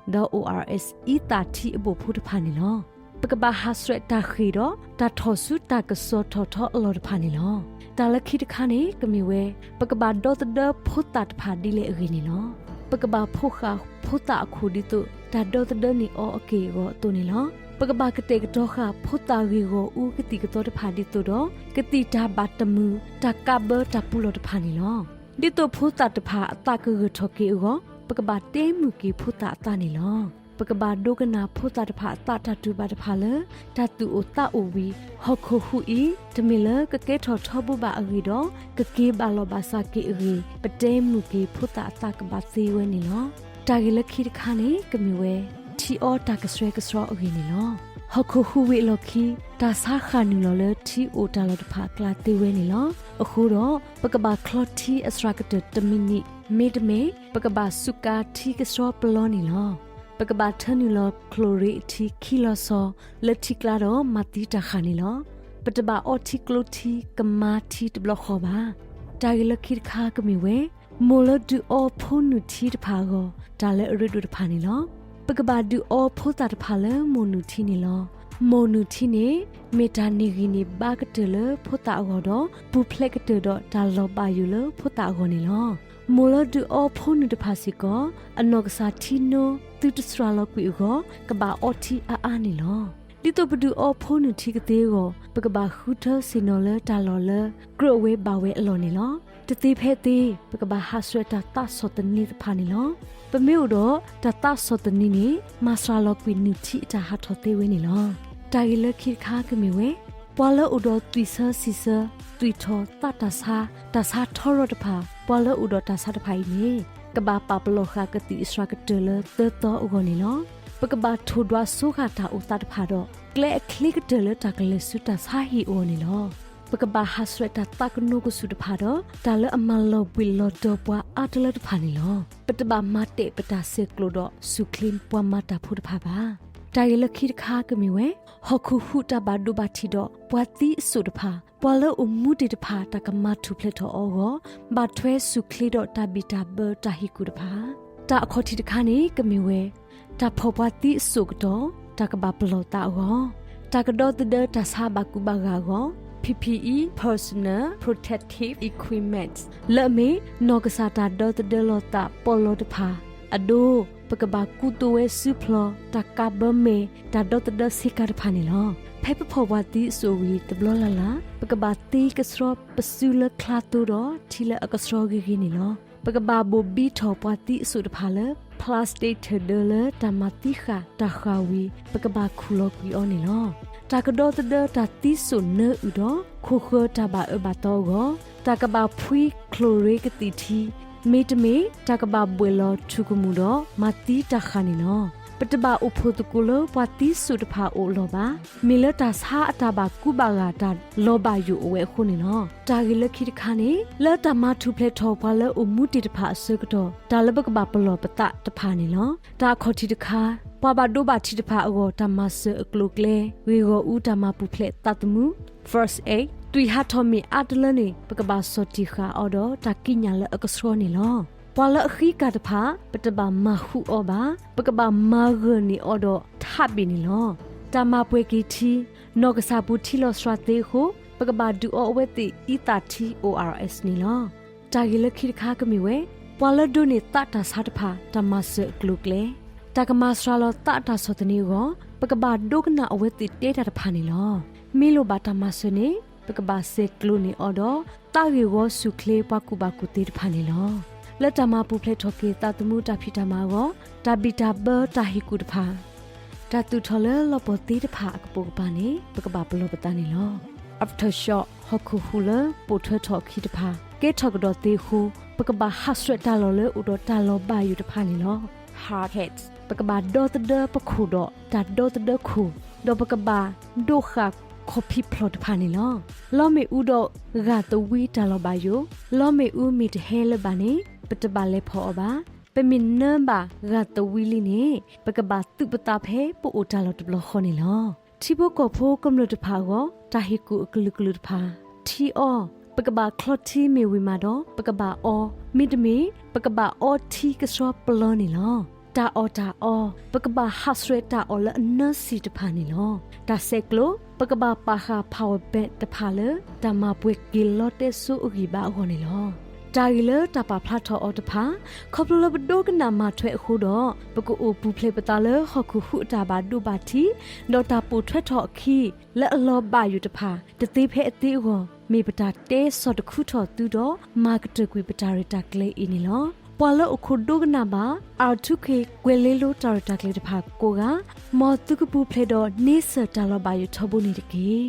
ဒီး ORS အံသၣ်ထံအဘိၣ်ဖိတဖၣ်န့ၣ်လီၤ. ပကဘၣ်ဟးဆှဲးတၢ်ဃ့ၢ်ဒီး တၢ်ထီၣ်ဆူတၢ်ကစီၣ်ထီၣ်ထီအလီၢ်တဖၣ်န့ၣ်လီၤ. တၢ်လၢခံတခါန့ၣ် ကမ့ၢ်ဝဲ ပကဘၣ်ဒီသဒၢဖိသၣ်တဖၣ်ဒ်လဲၣ်အဂ့ၢ်န့ၣ်လီၤ. ပကဘၣ်ဖှိၣ်ဃာ်ဖိသၣ်အခိၣ်ဒ်သိး တၢ်ဒီသဒၢန့ၢ်အီၤအက့ၢ်အဂီၤအသိးန့ၣ်လီၤ. ပကဘၣ်ကတဲာ်ကတီၤဃာ်ဖိသၣ်ဂ့ၢ်ဂီၢ်အူကသံၣ်ကသီတဖၣ်ဒ်သိးဒီး ကသံၣ်တၢ်ဘၣ်တမုာ် တၢ်ကးဘၢတၢ်ပူၤလီၢ်တဖၣ်န့ၣ်လီၤ. ဒ်သိးဖိသၣ်တဖၣ်အသးကဂၢၢ်ထီၣ်က့ၤအဂီၢ် ပကဘၣ်တဲမုာ်က့ၤဖိသၣ်အသးန့ၣ်လီၤ. ပကဘၣ်ဒိကနၣ်ဖိသၣ်တဖၣ်အသးတၢ်တူၢ်ဘၣ်တဖၣ်လၢ တၢ်သူၣ်အိၣ်သးအိၣ်ဝံၤ ဟီၣ်ခိၣ်ဟူးအံၤ တမ့ၢ်လၢကကဲထီၣ်ထီဘိဘၣ်အဂ့ၢ်ဒီး ကက့ၤဘၣ်လီၢ်ဘၣ်စးက့ၤအဂ့ၢ် ပတဲမုာ်က့ၤဖိသၣ်အသးကဘၣ်သ့ဝဲန့ၣ်လီၤ. တၢ်ဂ့ၢ်လၢခံတခါန့ၣ် ကမ့ၢ်ဝဲ ထံအီတၢ်ကဆှဲကဆှီအဂ့ၢ်န့ၣ်လီၤ. ဟီၣ်ခိၣ်ဟူးဝံၤအလီၢ်ခံ တၢ်ဆါဃၣ်နုာ်လီၤလၢထံအိၣ်တၢ်လီၢ်တဖၣ်အကျါသ့ဝဲန့ၣ်လီၤ. အဃိဒီး ပကဘၣ်ချီထံအစှၤကတၢၢ်တမံးနံး, မ့တမ့ၢ် ပကဘၣ်စူးကါထံကဆှီပလီန့ၣ်လီၤ. ပကဘၣ်ထၢနုာ်လီၤ chlorine အထံခံလီၤဆီ လၢထံကျါဒီးမၤသံတၢ်ဃၣ်န့ၣ်လီၤ. ပတဘၣ်အီထံကျိထံ ကမါထံတဘျီဃီဘၣ်. တၢ်ဂ့ၢ်လၢခံတခါကမ့ၢ်ဝဲ မိၢ်လၢဒုးအီဖိနုၢ်ထံတဖၣ်အဂီၢ် တၢ်လၢအရ့ဒိၣ်တဖၣ်န့ၣ်လီၤ. ပကဘၣ်ဒုးအီဖိသၣ်တဖၣ်လၢမိၢ်နုၢ်ထံန့ၣ်လီၤ. မိၢ်နုၢ်ထံန့ၣ် မ့ၢ်တၢ်န့ၢ်ဂံၢ်န့ၢ်ဘါကတၢၢ်လၢဖိသၣ်အဂီၢ်ဒီး ပူၤဖျဲးကတၢၢ်ဒီးတၢ်လီၤဘၣ်ယိၣ်လၢဖိသၣ်အဂီၢ်န့ၣ်လီၤ. မိၢ်လၢဒုးအီဖိနုၢ်တဖၣ်စ့ၢ်ကီး အနီၢ်ကစၢ်ထံနိ သုတစှၤလီၤကွံာ်အဂီၢ် ကဘၣ်အီထံအါအါန့ၣ်လီၤ. ဒ်သိးပဒုးအီဖိနုၢ်ထံကသ့အဂီၢ် ပကဘၣ်ဃုထၢဆ့ၣ်နီၤလၢတၢ်လီၢ်လၢ ကြၢးဝဲဘၣ်ဝဲအလီၢ်န့ၣ်လီၤ. တသ့ဖဲအသ့ ပကဘၣ်ဟးဆှဲးတၢ်သးဆီၣ်သနံးတဖၣ်န့ၣ်လီၤ. ပမ့ၢ်အိၣ်ဒီးတၢ်သးဆီၣ်သနံးန့ၣ် မၤစှၤလီၤကွံာ်နုၢ်ထံအတၢ်ဟးထီၣ်သ့ဝဲန့ၣ်လီၤ. တၢ်ဂ့ၢ်လၢခံတခါကမ့ၢ်ဝဲ ပှၤလၢအိၣ်ဒီးသွံၣ်ဆၢစံၣ်ဆၢ, သွံၣ်ထီၣ်သးတၢ်ဆါ, တၢ်ဆါထီရီၤတဖၣ်, ပှၤလၢအိၣ်ဒီးတၢ်ဆါတဖၣ်အံၤန့ၣ် ကဘၣ်ပာ်ပလီၢ်ဃာ်ကသံၣ်အစှၤကတၢၢ်လၢသၢသီအဂီၢ်န့ၣ်လီၤ. ပကဘၣ်ထိၣ်ဒွးဆိဃာ်တၢ်အိၣ်သးတဖၣ်ဒီး ပကဘၣ်မၤဂၢၢ်န့ၢ်အီၤလၢကျဲအချ့ကတၢၢ်လၢတၢ်ကလဲၤဆူတၢ်ဆါဟံၣ်အဂီၢ်န့ၣ်လီၤ. ပကဘၣ်ဟးဆှဲးတၢ်သးကနိးကစူၢ်တဖၣ်ဒီး တၢ်လၢအမၤလီၤဘှံးလီၤတီၤပှၤအါတလၢတဖၣ်န့ၣ်လီၤ. ပတဘၣ်မၤတဲာ်ပတၢ်ဆဲးကျိးဒီးစူၢ်ချ့ပှၤမၤတၢ်ဖိတဖၣ်ဘၣ်. တၢ်ဂ့ၢ်လၢခံတခါကမ့ၢ်ဝဲ ဟီၣ်ခိၣ်ဟူးတၢ်ဘၣ်ဒိဘၣ်ထံးဒီးပှၤသံအစိၣ်တဖၣ်, ပှၤလၢအိၣ်မူဒံးတဖၣ်တၢ်ကမၤထူၣ်ဖျဲးထီၣ်အီၤအဂီၢ်, ဘၣ်ထွဲစူၢ်ချ့ဒီးတၢ်ဘံၣ်တၢ်ဘၢတၢ်ဟ့ၣ်ကူၣ်တဖၣ်. တၢ်အခီၣ်ထံးတခါန့ၣ် ကမ့ၢ်ဝဲ တၢ်ဖီၣ်ပှၤသံအစိၣ်ကတီၢ် တၢ်ကဘၣ်ပလီၢ်သးအဂီၢ်, တၢ်ကဒီသဒၢတၢ်ဆါဘၣ်ကူဘၣ်ဂာ်အဂီၢ်, P P E, Personal Protective Equipment လၢအမ့ၢ် နီၢ်ကစၢ်တၢ်ဒီသဒၢလီၤသးပီးလီၤတဖၣ်, အဒိ ပကဘၣ်ကူသိးဝဲစုဖျီၣ် တၢ်ကးဘၢမဲာ် တၢ်ဒီသဒၢဆ့ကၤတဖၣ်န့ၣ်လီၤ. ဖဲပဖီၣ်ပှၤသံအစိၣ်ဝံၤတဘျီလၢ်လၢ် ပကဘၣ်သ့ကဆှီပစုလၢချါသိဒီးထံလၢအကဆှီဂ့ၤဂ့ၤန့ၣ်လီၤ. ပကဘၣ်ဘိၣ်ဘံထီၣ်ပှၤသံအစိၣ်တဖၣ်လၢ plastic ထၢၣ်ဒၢလၢတၢ်မၤသံဃာ်တၢ်ဃာ်ဝံၤ ပကဘၣ်ခူၣ်လီၤကွံာ်အီၤန့ၣ်လီၤ. တၢ်ကဒီသဒၢတၢ်သံစိၣ်နၢအုၣ်ဒီး ခိၣ်ဃၢၤတၢ်ဘၣ်အၢဘၣ်သီအဂီၢ်, တၢ်ကဘၣ်ဖှံချိၣ်ရ့ကသံၣ်ထံ, မ့တမ့ၢ် တၢ်ကဘၣ်ဘှဲၣ်လီၤထူၣ်ကမူၣ်ဒီးမၤသံတၢ်ဃာ်န့ၣ်လီၤ. ပတဘၣ်အိၣ်ဖှိၣ်သကိးလၢပှၤသံစိၣ်တဖၣ်အအိၣ်အလီၢ်ဘၣ်. မ့ၢ်လၢတၢ်ဆါအတၢ်ဘၣ်ကူဘၣ်ဂာ်တၢ်လီၤဘၣ်ယိၣ်အဝဲအဃိန့ၣ်လီၤ. တၢ်ဂ့ၢ်လၢခံတခါန့ၣ် လၢတၢ်မၤထူၣ်ဖျဲးထီၣ်ပှၤလၢအိၣ်မူဒံးတဖၣ်အဆၢကတီၢ် တၢ်လၢပကဘၣ်ပလီၢ်ပသးတဖၣ်န့ၣ်လီၤ. တၢ်အခီၣ်ထံးတခါ, ပှၤဘၣ်ဒိဘၣ်ထံးတဖၣ်အဂီၢ် တၢ်မၤစၢၤအကျိၤအကျဲ, ဂ့ၢ်ဂီၢ်အူတၢ်မၤပူၤဖျဲးသးသမူ, first aid, သွံၣ်ဟးထီၣ်မ့ၢ်အါတလၢန့ၣ် ပကဘၣ်ဆီၣ်တံၢ်ဃာ်အီၤဒီးတၢ်ကံးညာ်လၢအကဆှီန့ၣ်လီၤ. ပှၤလၢအဃံကၢ်တဖၣ် ပတဘၣ်မၤဃူအီၤဘၣ်, ပကဘၣ်မၤဂၢၢ်န့ၢ်အီၤဒီးထးဘ့ၣ်န့ၣ်လီၤ. တၢ်မၤပှဲၤက့ၤထံ, နီၢ်ကစၢ်ပူၤထံလီၤစှၤသ့အဃိ ပကဘၣ်ဒုးအီအဝဲသ့ၣ်အံသၣ်ထံ O R S န့ၣ်လီၤ. တၢ်ဂ့ၢ်လၢခံတခါကမ့ၢ်ဝဲ ပှၤလၢဒိးန့ၢ်သးတၢ်ဆါတဖၣ် တၢ်မၤစၢၤအကျိၤအကျဲ, တၢ်ကမၤစှၤလီၤသးအတၢ်ဆီၣ်သနံးအဂီၢ် ပကဘၣ်ဒိကနၣ်အဝဲသ့ၣ်တဲတၢ်တဖၣ်န့ၣ်လီၤ. မ့ၢ်လိၣ်ဘၣ်တၢ်မၤစၢၤန့ၣ် ပကဘၣ်ဆဲးကျိးန့ၢ်အီၤဒီး သးဂ့ၢ်ဝီဆူၣ်ချ့ပှၤကူၣ်ဘၣ်ကူၣ်သ့တဖၣ်န့ၣ်လီၤ. လၢတၢ်မၤပူၤဖျဲးထီၣ်က့ၤသးသမူတၢ်ဖံးတၢ်မၤအဂီၢ် တၢ်ဘံၣ်တၢ်ဘၢတၢ်ဟ့ၣ်ကူၣ်တဖၣ် တၢ်သူၣ်ထီၣ်လၢလီၢ်ပှီၢ်သ့တဖၣ်အကပိာ်ကပၤန့ၣ် ပကဘၣ်ပလီၢ်ပသးန့ၣ်လီၤ. Aftershock ဟီၣ်ခိၣ်ဟူးလၢပိာ်ထွဲထီၣ်အခံတဖၣ် ကဲထီၣ်ကဒီးသ့အဃိ ပကဘၣ်ဟးဆှဲးတၢ်လီၢ်လၢအိၣ်ဒီးတၢ်လီၤဘၣ်ယိၣ်တဖၣ်န့ၣ်လီၤ. Hard hats ပကဘၣ်ဒီသဒၢပခိၣ်ဒီးတၢ်ဒီသဒၢခိၣ်, ဒီးပကဘၣ်ဒိးဃာ်ခီၣ်ဖံးဖျိၣ်တဖၣ်န့ၣ်လီၤ. လီမ့ၣ်အူဒီးဂာ်သဝံတၢ်လီၤဘၣ်ယိၣ်, လီမ့ၣ်အူမ့ၢ်တဟဲလၢၤဘၣ်န့ၣ် ပတဘၣ်လဲၤဖီၣ်အီၤဘၣ်. ပမ့ၢ်နၢဘၣ်ဂာ်သဝံလံန့ၣ် ပကဘၣ်သူးပသးဖဲပအိၣ်တၢ်လီၢ်တဘျီဃီန့ၣ်လီၤ. ထံဖိကီၢ်ဖိကမျၢၢ်တဖၣ်အဂီၢ် တၢ်ဟ့ၣ်ကူၣ်အကလုာ်ကလုာ်တဖၣ်, ထံအီ, ပကဘၣ်ချီထံမ့ၢ်ဝံၤမးဒီး ပကဘၣ်အီ, မ့တမ့ၢ် ပကဘၣ်အီထံကဆှီပလီၢ်န့ၣ်လီၤ. တၢ်အီၣ်တၢ်အီ, ပကဘၣ်ဟးဆှဲးတၢ်အီၣ်လၢအနၢဆံးတဖၣ်န့ၣ်လီၤ. တၢ်ဆဲးကျိး, ပကဘၣ်ပာ်ဃာ် power bank တဖၣ်လၢ တၢ်မၤပှဲၤက့ၤလီတဲစိအဂံၢ်ဘါအဂီၢ်န့ၣ်လီၤ. တၢ်ဂ့ၢ်လၢတၢ်ပာ်ဖျါထီၣ်အီၤတဖၣ်, ခီဖျိလၢပဒိကနၣ်မၤထွဲအဃိဒီး ပကအိၣ်ပူၤဖျဲးပသးလၢဟီၣ်ခိၣ်ဟူးအတၢ်ဘၣ်ဒိဘၣ်ထံး, ဒီးတၢ်ပိာ်ထွဲထီၣ်အခံ လၢအလီၤဘၣ်ယိၣ်တဖၣ် တသ့ဖဲအသ့အဂီၢ် မ့ၢ်ပတၢ်တဲဆီၣ်တခူထီၣ်သုဒီး မၤကတၢၢ်ကွံာ်ပတၢ်ရဲၣ်တၢ်ကျဲၤအံၤန့ၣ်လီၤ. ပှၤလၢအိၣ်ခိးဒိကနၣ်ဘၣ် R two K ကွဲၤလ့လိတၢ်ရဲၣ်တၢ်ကျဲၤတဖၣ်ကိးဂၤ, မ်သုကပူၤဖျဲးဒီးန့ဆၢၣ်တၢ်လီၤဘၣ်ယိၣ်ထီဘိန့ၣ်တက့ၢ်.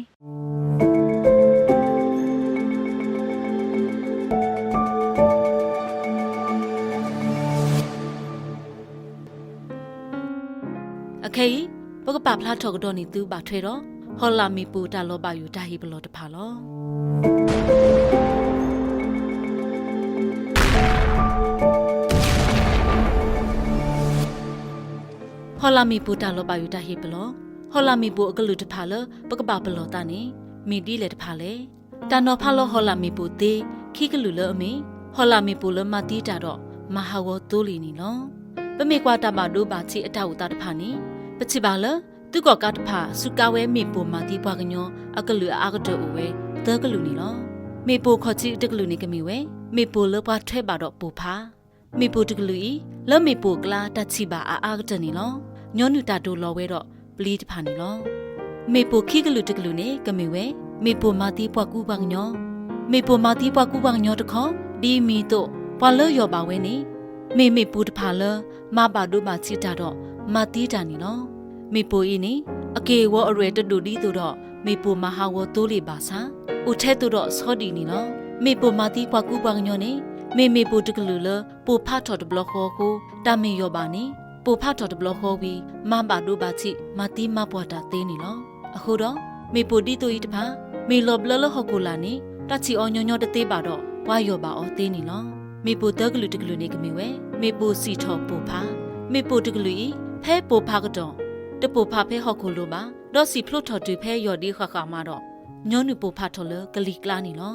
အခဲအံၤ ပကပာ်ဖျါထီၣ်ကဒီးန့ၢ်သုဘၣ်ထွဲဒီး ဟီၣ်လာ်မ့ၣ်ပိၢ်တၢ်လီၤဘၣ်ယိၣ်တၢ်ဟ့ၣ်ပလီၢ်တဖၣ်လီၤ. ဟီၣ်လာ်မ့ၣ်ပိၢ်တၢ်လီၤဘၣ်ယိၣ်တၢ်ဟ့ၣ်ပလီၢ်, ဟီၣ်လာ်မ့ၣ်ပိၢ်အကလုာ်တဖၣ်လၢ ပကဘၣ်ပလီၢ်သးန့ၣ် မ့ၢ်ဒ်လဲၣ်တဖၣ်လဲၣ်. တၢ်နီၤဖးလီၤဟီၣ်လာ်မ့ၣ်ပိၢ်သ့ ခံကလုာ်လၢအမ့ၢ် ဟီၣ်လာ်မ့ၣ်ပိၢ်လၢမၤသံတၢ်ဒီး မၤဟးဂီၤသိလ့ၣ်န့ၣ်လီၤ. ပမ့ၢ်ကွၢ်တၢ်ဘၣ်ဒိဘၣ်ထံးအတၢ်အိၣ်သးတဖၣ်န့ၣ် ပထံၣ်ဘၣ်လၢ သုးကီၣ်ကးတဖၣ် စူးကါဝဲမ့ၣ်ပိၢ်မၤသံပှၤကညီ အကလုာ်အအါကတၢၢ်အိၣ်ဝဲ သၢကလုာ်န့ၣ်လီၤ. မ့ၣ်ပိၢ်ခီၣ်ထံးတကလုာ်န့ၣ်ကမ့ၢ်ဝဲ မ့ၣ်ပိၢ်လၢပှၤထွဲဘၣ်ဒီးပိၢ်ဖး မ့ၣ်ပိၢ်တကလုာ်အံၤ လၢမ့ၣ်ပိၢ်အကျါ တၢ်ထံၣ်ဘၣ်အအါကတၢၢ်န့ၣ်လီၤ. ညီနုၢ်တၢ်ဒိၣ်လီၤဝဲဒီးပျံၤတဖၣ်န့ၣ်လီၤ. မ့ၣ်ပိၢ်ခံကလုာ်တကလုာ်န့ၣ် ကမ့ၢ်ဝဲ မ့ၣ်ပိၢ်မၤသံပှၤကူပှၤကညီ. မ့ၣ်ပိၢ်မၤသံပှၤကူပှၤကညီတခီ ဒ်အမံၤအသိး ပှၤလၢယီၢ်ဘၣ်ဝဲန့ၣ် မ့ၢ်မ့ၣ်ပိၢ်တဖၣ်လၢ မၤဘၣ်ဒိဘၣ်ထံးတၢ်ဒီး မၤသံတၢ်န့ၣ်လီၤ. မ့ၣ်ပိၢ်အံၤန့ၣ် အက့ၢ်အဂီၤအရဲၣ်တဒိၣ်ဒ်သိးဒီး မ့ၣ်ပိၢ်မၤဟးဂီၤသိလ့ၣ်ဘၣ်ဆၣ် အိၣ်ထဲသိးဒီးဆီဒံၣ်န့ၣ်လီၤ. မ့ၣ်ပိၢ်မၤသံပှၤကူပှၤကညီန့ၣ် မ့ၢ်မ့ၣ်ပိၢ်တကလုာ်လၢ ပိၢ်ဖးထီၣ်တဘျီဃီအဃိ တၢ်မ့ၢ်ယီၢ်ဘၣ်န့ၣ် ပိၢ်ဖးထီၣ်တဘျီဃီဝံၤ မၤဘၣ်ဒိဘၣ်ထံး မၤသံမၤပှၢ်တၢ်သ့န့ၣ်လီၤ. အဃိဒီး မ့ၣ်ပိၢ်ဒ်သိးအံၤတဖၣ် မ့ၢ်လီၤဘျၢလၢဟီၣ်ခိၣ်လာ်န့ၣ် တၢ်ထံၣ်အီၤညီညီတသ့ဘၣ်ဒီး ပှၤယီၢ်ဘၣ်အီၤသ့န့ၣ်လီၤ. မ့ၣ်ပိၢ်သၢကလုာ်တကလုာ်န့ၣ်ကမ့ၢ်ဝဲ မ့ၣ်ပိၢ်စံၣ်ထီၣ်ပိၢ်ဖး, မ့ၣ်ပိၢ်တကလုာ်အံၤ ဖဲပိၢ်ဖးကတီၢ် တပိၢ်ဖးဖဲဟီၣ်ခိၣ်လိၤဘၣ်, ဒီးစံၣ်ဖျိထီၣ်တုၤဖဲယီၢ်ဒံးဃၣ်ဃၣ်မးဒီး ညီနုၢ်ပိၢ်ဖးထီၣ်လၢကလံၤကျါန့ၣ်လီၤ.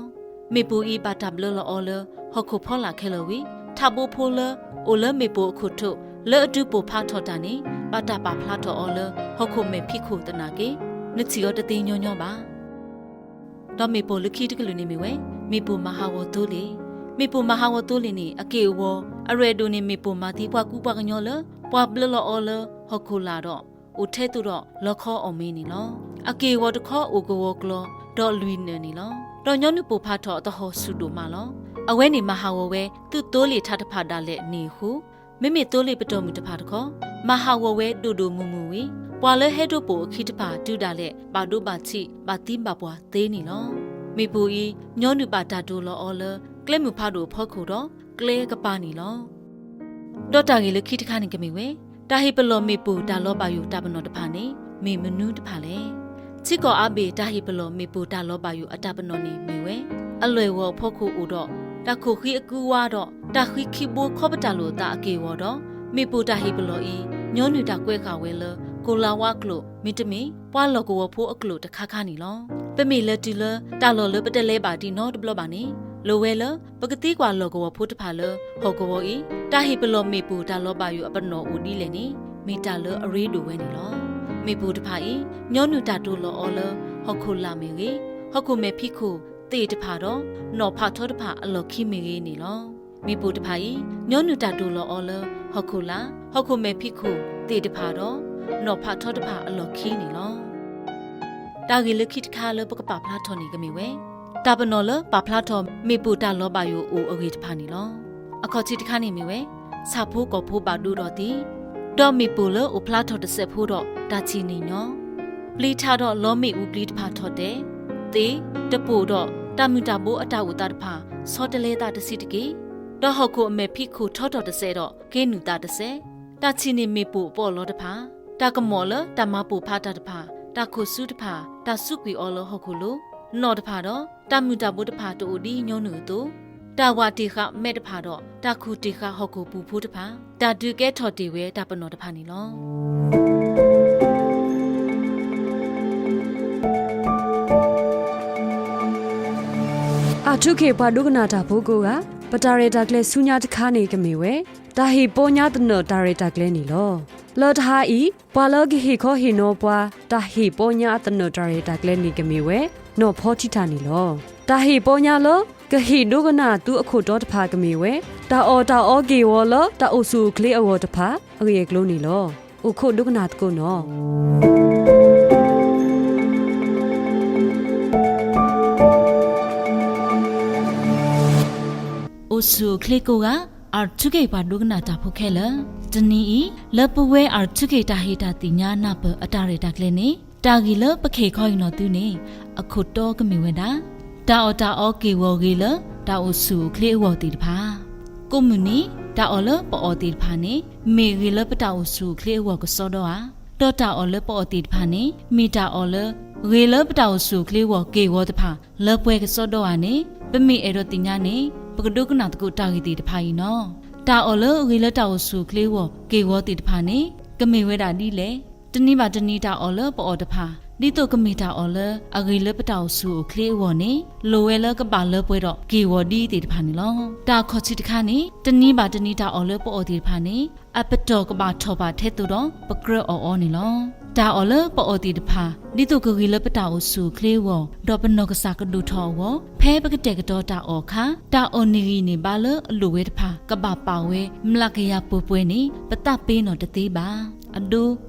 မ့ၣ်ပိၢ်အံၤဘၣ်တၢ်ဘျၢလီၤအီၤလၢ ဟီၣ်ခိၣ်ဖီလာ်ခဲလၢာ်ဝံၤ ထးဘိဖိလၢ အိၣ်လၢမ့ၣ်ပိၢ်အခိၣ်ထိး လၢအဒုးပိၢ်ဖးထီၣ်တၢ်န့ၣ် ဘၣ်တၢ်ပာ်ဖျါထီၣ်အီၤလၢ ဟီၣ်ခိၣ်မဲာ်ဖံးခိၣ်သနာ်က့ နထံၣ်အီၤတသ့ညီညီဘၣ်. ဒီးမ့ၣ်ပိၢ်လၢခံတကလုာ်န့ၣ်မ့ၢ်ဝဲ မ့ၣ်ပိၢ်မၤဟးဂီၤသိလ့ၣ်. မ့ၣ်ပိၢ်မၤဟးဂီၤသိလ့ၣ်န့ၣ် အက့ၢ်အဂီၤ အရဲၣ်ဒိၣ်န့ၣ် မ့ၣ်ပိၢ်မၤသံပှၤကူပှၤကညီလၢ ပှၤဘျၢလီၤအီၤလၢ ဟီၣ်ခိၣ်လာ်ဒီး အိၣ်ထဲသိးဒီးလီခီအီၣ်မ့ၤန့ၣ်လီၤ. အက့ၢ်အဂီၤတခီအိၣ်ကဝီၤကျီၤ ဒီးလွံၢ်နၢၣ်န့ၣ်လီၤ. ဒီးညီနုၢ်ပိၢ်ဖးထီၣ်အသဟီၣ်ဆူၣ်ဒိၣ်မးလီၤ. အဝဲန့ၣ်မၤဟးဂီၤဝဲ သုးသိလ့ၣ်ထးတဖၣ်ဒၣ်လဲာ်န့ၣ်အဃိ မ့မ့ၢ်သိလ့ၣ်ပတီၢ်မုၢ်တဖၣ်တခီ မၤဟးဂီၤဝဲဒိၣ်ဒိၣ်မုၢ်မုၢ်ဝံၤ ပှၤလၢဟဲဒိပိၢ်အခံတဖၣ်တုၤဒၣ်လဲာ် ဘၣ်ဒိဘၣ်ထံး ဘၣ်သံဘၣ်ပှၢ်သ့န့ၣ်လီၤ. မ့ၣ်ပိၢ်အံၤ ညီနုၢ်ဘၣ်တၢ်ဒိးလီၤအီၤလၢ ကျဲမုၢ်ဖးဒိၣ်အဖီခိၣ်ဒီး ကျဲအကပၤန့ၣ်လီၤ. ဒီးတၢ်ဂ့ၢ်လၢခံတခါန့ၣ်ကမ့ၢ်ဝဲ တၢ်ဟ့ၣ်ပလီၢ်မ့ၣ်ပိၢ်တၢ်လီၤဘၣ်ယိၣ်တၢ်ပနီၣ်တဖၣ်န့ၣ် မ့ၢ်မနုၤတဖၣ်လဲၣ်. ထံကီၢ်အါဘ့ၣ်တၢ်ဟ့ၣ်ပလီၢ်မ့ၣ်ပိၢ်တၢ်လီၤဘၣ်ယိၣ်အတၢ်ပနီၣ်န့ၣ်မ့ၢ်ဝဲ အလွဲၢ်ဂီၤအဖီခိၣ်အိၣ်ဒီး တၢ်ခိၣ်ဃံအကူဝါဒီး တၢ်ဃံခံဘိခီပတၢ်လိာ်အသးအက့ၢ်အဂီၤဒီး မ့ၣ်ပိၢ်တၢ်ဟ့ၣ်ပလီၢ်အံၤ ညီနုၢ်တၢ်ကွဲးဃာ်ဝဲလၢ ကိၤလၤဝါကျိာ် မ့တမ့ၢ် ပှၤလီၢ်ကဝီၤဖိအကျိာ်တခါခါန့ၣ်လီၤ. ပမ့ၢ်လဲၤတုၤလၢ တၢ်လီၢ်လၢပတလဲၤဘၣ်ဒံးနီတဘျီဘၣ်န့ၣ် လိၤဝဲလၢ ပကသံကွၢ်လီၢ်ကဝီၤဖိတဖၣ်လၢ ဟီၣ်ကဝီၤအံၤ တၢ်ဟ့ၣ်ပလီၢ်မ့ၣ်ပိၢ်တၢ်လီၤဘၣ်ယိၣ်အပနီၣ်အိၣ်ဒ်လဲၣ်န့ၣ် မ့ၢ်တၢ်လၢအရ့ဒိၣ်ဝဲန့ၣ်လီၤ. မ့ၣ်ပိၢ်တဖၣ်အံၤ ညီနုၢ်တၢ်ဒိးလီၤအီၤလၢ ဟီၣ်ခိၣ်လာ်မ့ၢ်ဂ့ၤ, ဟီၣ်ခိၣ်မဲာ်ဖံးခိၣ်သ့ၣ်တဖၣ်ဒီး နီၣ်ဖးထီတဖၣ်အလီၢ်ခံမ့ၢ်ဂ့ၤန့ၣ်လီၤ. မ့ၣ်ပိၢ်တဖၣ်အံၤ ညီနုၢ်တၢ်ဒိးလီၤအီၤလၢ ဟီၣ်ခိၣ်လာ်, ဟီၣ်ခိၣ်မဲာ်ဖံးခိၣ်သ့ၣ်တဖၣ်ဒီး နီၣ်ဖးထီတဖၣ်အလီၢ်ခံန့ၣ်လီၤ. တၢ်ဂ့ၢ်လၢခံတခါလၢပကပာ်ဖျါထီၣ်န့ၣ်ကမ့ၢ်ဝဲ တၢ်ပနီၣ်လၢပာ်ဖျါထီၣ်မ့ၣ်ပိၢ်တၢ်လီၤဘၣ်ယိၣ်အိၣ်အဂ့ၢ်တဖၣ်န့ၣ်လီၤ. အခီၣ်ထံးတခါန့ၣ်မ့ၢ်ဝဲ ဆၣ်ဖိကီၢ်ဖိဘၣ်ဒိဒီးသံ, ဒီးမ့ၣ်ပိၢ်လၢအိၣ်ဖျါထီၣ်တစဲးဖိဒီးတၢ်ထံၣ်န့ၢ်ညီ, ပျံၤထးဒီးလီမ့ၣ်အူပျံၤတဖၣ်ထီၣ်တဲာ်, သ့ၣ်, တပိၢ်ဒီးတၢ်မုၢ်တၢ်ဘိအတၢ်အိၣ်သးတဖၣ် ဆီတလဲသးတဆံးတက့ၢ်, ဒီးဟီၣ်ခိၣ်အမဲာ်ဖံးခိၣ်ထီထီၣ်တစဲးဒီးက့ၤနုာ်သးတစဲး, တၢ်ထံၣ်န့ၢ်မ့ၣ်ပိၢ်အပီးလီတဖၣ်, တၢ်ကမီၤလၢတၢ်မၤပိၢ်ဖးတၢ်တဖၣ်, တၢ်ခိၣ်ဆူတဖၣ် တၢ်စူးကွံာ်အီၤလၢဟီၣ်ခိၣ်လိၤ, နီၣ်တဖၣ်ဒီး တၢ်မုၢ်တၢ်ဘိတဖၣ်တအိၣ်ဒ်ညီနုၢ်အသိး, တၢ်ဝးတ့ၢ်ဃာ်မဲးတဖၣ်ဒီး တၢ်ခူၣ်တ့ၢ်ဃာ်ဟီၣ်ခိၣ်ပူၤဖိတဖၣ်, တၢ်ဒုးကဲထီၣ်တ့ၢ်ဝဲတၢ်ပနီၣ်တဖၣ်န့ၣ်လီၤ. အၣ်ထူခ့ၣ်ပှၤဒိကနၣ်တၢ်ဖိကိးဂၤ, ပတၢ်ရဲၣ်တၢ်ကျဲၤဆူညါတခါန့ၣ်ကမ့ၢ်ဝဲ တၢ်ဟ့ၣ်ပီညါသနၢၣ်တၢ်ရဲၣ်တၢ်ကျဲၤန့ၣ်လီၤ. လၢတဟါအံၤ ပှၤလၢကဟ့ၣ်ခီဟ့ၣ်နီၤပှၤ တၢ်ဟ့ၣ်ပီညါအသနၢၣ်တၢ်ရဲၣ်တၢ်ကျဲၤန့ၣ်ကမ့ၢ်ဝဲ နီၢ်ဖီထံထၣ်န့ၣ်လီၤ. တၢ်ဟ့ၣ်ပီညါလၢ ကဟ့ၣ်ဒိကနၣ်သုအခိၣ်တီတဖၣ်ကမ့ၢ်ဝဲ တၢ်အီၣ်တၢ်အီက့ၢ်ဂီၤလၢတၢ်အိၣ်ဆူၣ်အိၣ်ချ့အဂီၢ်တဖၣ် အဂ့ၢ်အကျိၤန့ၣ်လီၤ. အိၣ်ခိးဒိကနၣ်သကိးနီၢ်. အိၣ်ဆူၣ်အိၣ်ချ့ကိးဂၤ, အၣ်ထူခ့ၣ်ပှၤဒိကနၣ်တၢ်ဖိခဲလၢာ်, တနံၤအံၤ လၢပဝဲအၣ်ထူခ့ၣ်တၢ်ဟ့ၣ်တၢ်သ့ၣ်ညါနၢ်ပၢၢ်အတၢ်ရဲၣ်တၢ်ကျဲၤန့ၣ် တၢ်ဂ့ၢ်လၢပကဟ့ၣ်ခီဟ့ၣ်နီၤသုန့ၣ် အခိၣ်တီကမ့ၢ်ဝဲဒၣ် တၢ်အီၣ်တၢ်အီက့ၢ်ဂီၤဂ့ၤလၢတၢ်အိၣ်ဆူၣ်အိၣ်ချ့အဂီၢ်သ့ၣ်တဖၣ် ကိးမုၢ်နံၤ တၢ်အီၣ်လၢပအီၣ်သ့ၣ်တဖၣ်န့ၣ် မ့ၢ်ဂ့ၤလၢပတၢ်အိၣ်ဆူၣ်အိၣ်ချ့အဂီၢ်ကစီဒီဧါ, ဒီးတၢ်အီၣ်လၢပအီၣ်သ့ၣ်တဖၣ်န့ၣ် မ့ၢ်တၢ်အီၣ်လၢ ဂ့ၤလၢပတၢ်အိၣ်ဆူၣ်အိၣ်ချ့အဂီၢ်က့ၢ်ဂီၤတဖၣ် လၢပှဲၤကစီဒီဧါန့ၣ် ပမ့ၢ်အဲၣ်ဒိးသ့ၣ်ညါန့ၣ် ပကဒိကနၣ်သကိးတၢ်ဂ့ၢ်သ့ၣ်တဖၣ်အံၤနီၢ်. တၢ်အီၣ်လၢအဂ့ၤလၢတၢ်အိၣ်ဆူၣ်အိၣ်ချ့အဂီၢ်က့ၢ်ဂီၤသ့ၣ်တဖၣ်န့ၣ် ကမ့ၢ်ဝဲဒၣ်ဒ်လဲၣ်. တနံၤဘၣ်တနံၤတၢ်အီၣ်လၢပအီၣ်တဖၣ် ဒ်သိးကမ့ၢ်တၢ်အီၣ်လၢအဂ့ၤလၢပတၢ်အိၣ်ဆူၣ်အိၣ်ချ့အဂီၢ်န့ၣ် လိၣ်ဝဲလၢကဘၣ်လၢပှဲၤဒီးက့ၢ်ဂီၤဒ်သ့ၣ်တဖၣ်န့ၣ်လီၤ. တၢ်ခီၣ်ထံးတခါန့ၣ် တနံၤဘၣ်တနံၤတၢ်အီၣ်လၢပအီၣ်သ့ၣ်တဖၣ်န့ၣ် အပတီၢ်ကဘၣ်ထီၣ်ဘၣ်ထဲသိးဒီးပကြၢးအီၣ်အီၤန့ၣ်လီၤ. တၢ်အီၣ်လၢပအီၣ်သ့ၣ်တဖၣ် ဒ်သိးကဂ့ၤလၢပတၢ်အိၣ်ဆူၣ်အိၣ်ချ့အဂီၢ် ဒီးပနီၢ်ကစၢ်ကဒိၣ်ထီၣ်အဂီၢ် ဖဲပကတဲာ်ကတီၤတၢ်အီၣ်အခါ တၢ်အီၣ်န့ၢ်ဂံၢ်န့ၢ်ဘါလၢအလိၣ်ဝဲတဖၣ် ကဘၣ်ပာ်ဝဲမျးကယၤပှဲၤပှဲၤန့ၣ် ပသးပ့ၤနီၣ်တသ့ဘၣ်. အဒိ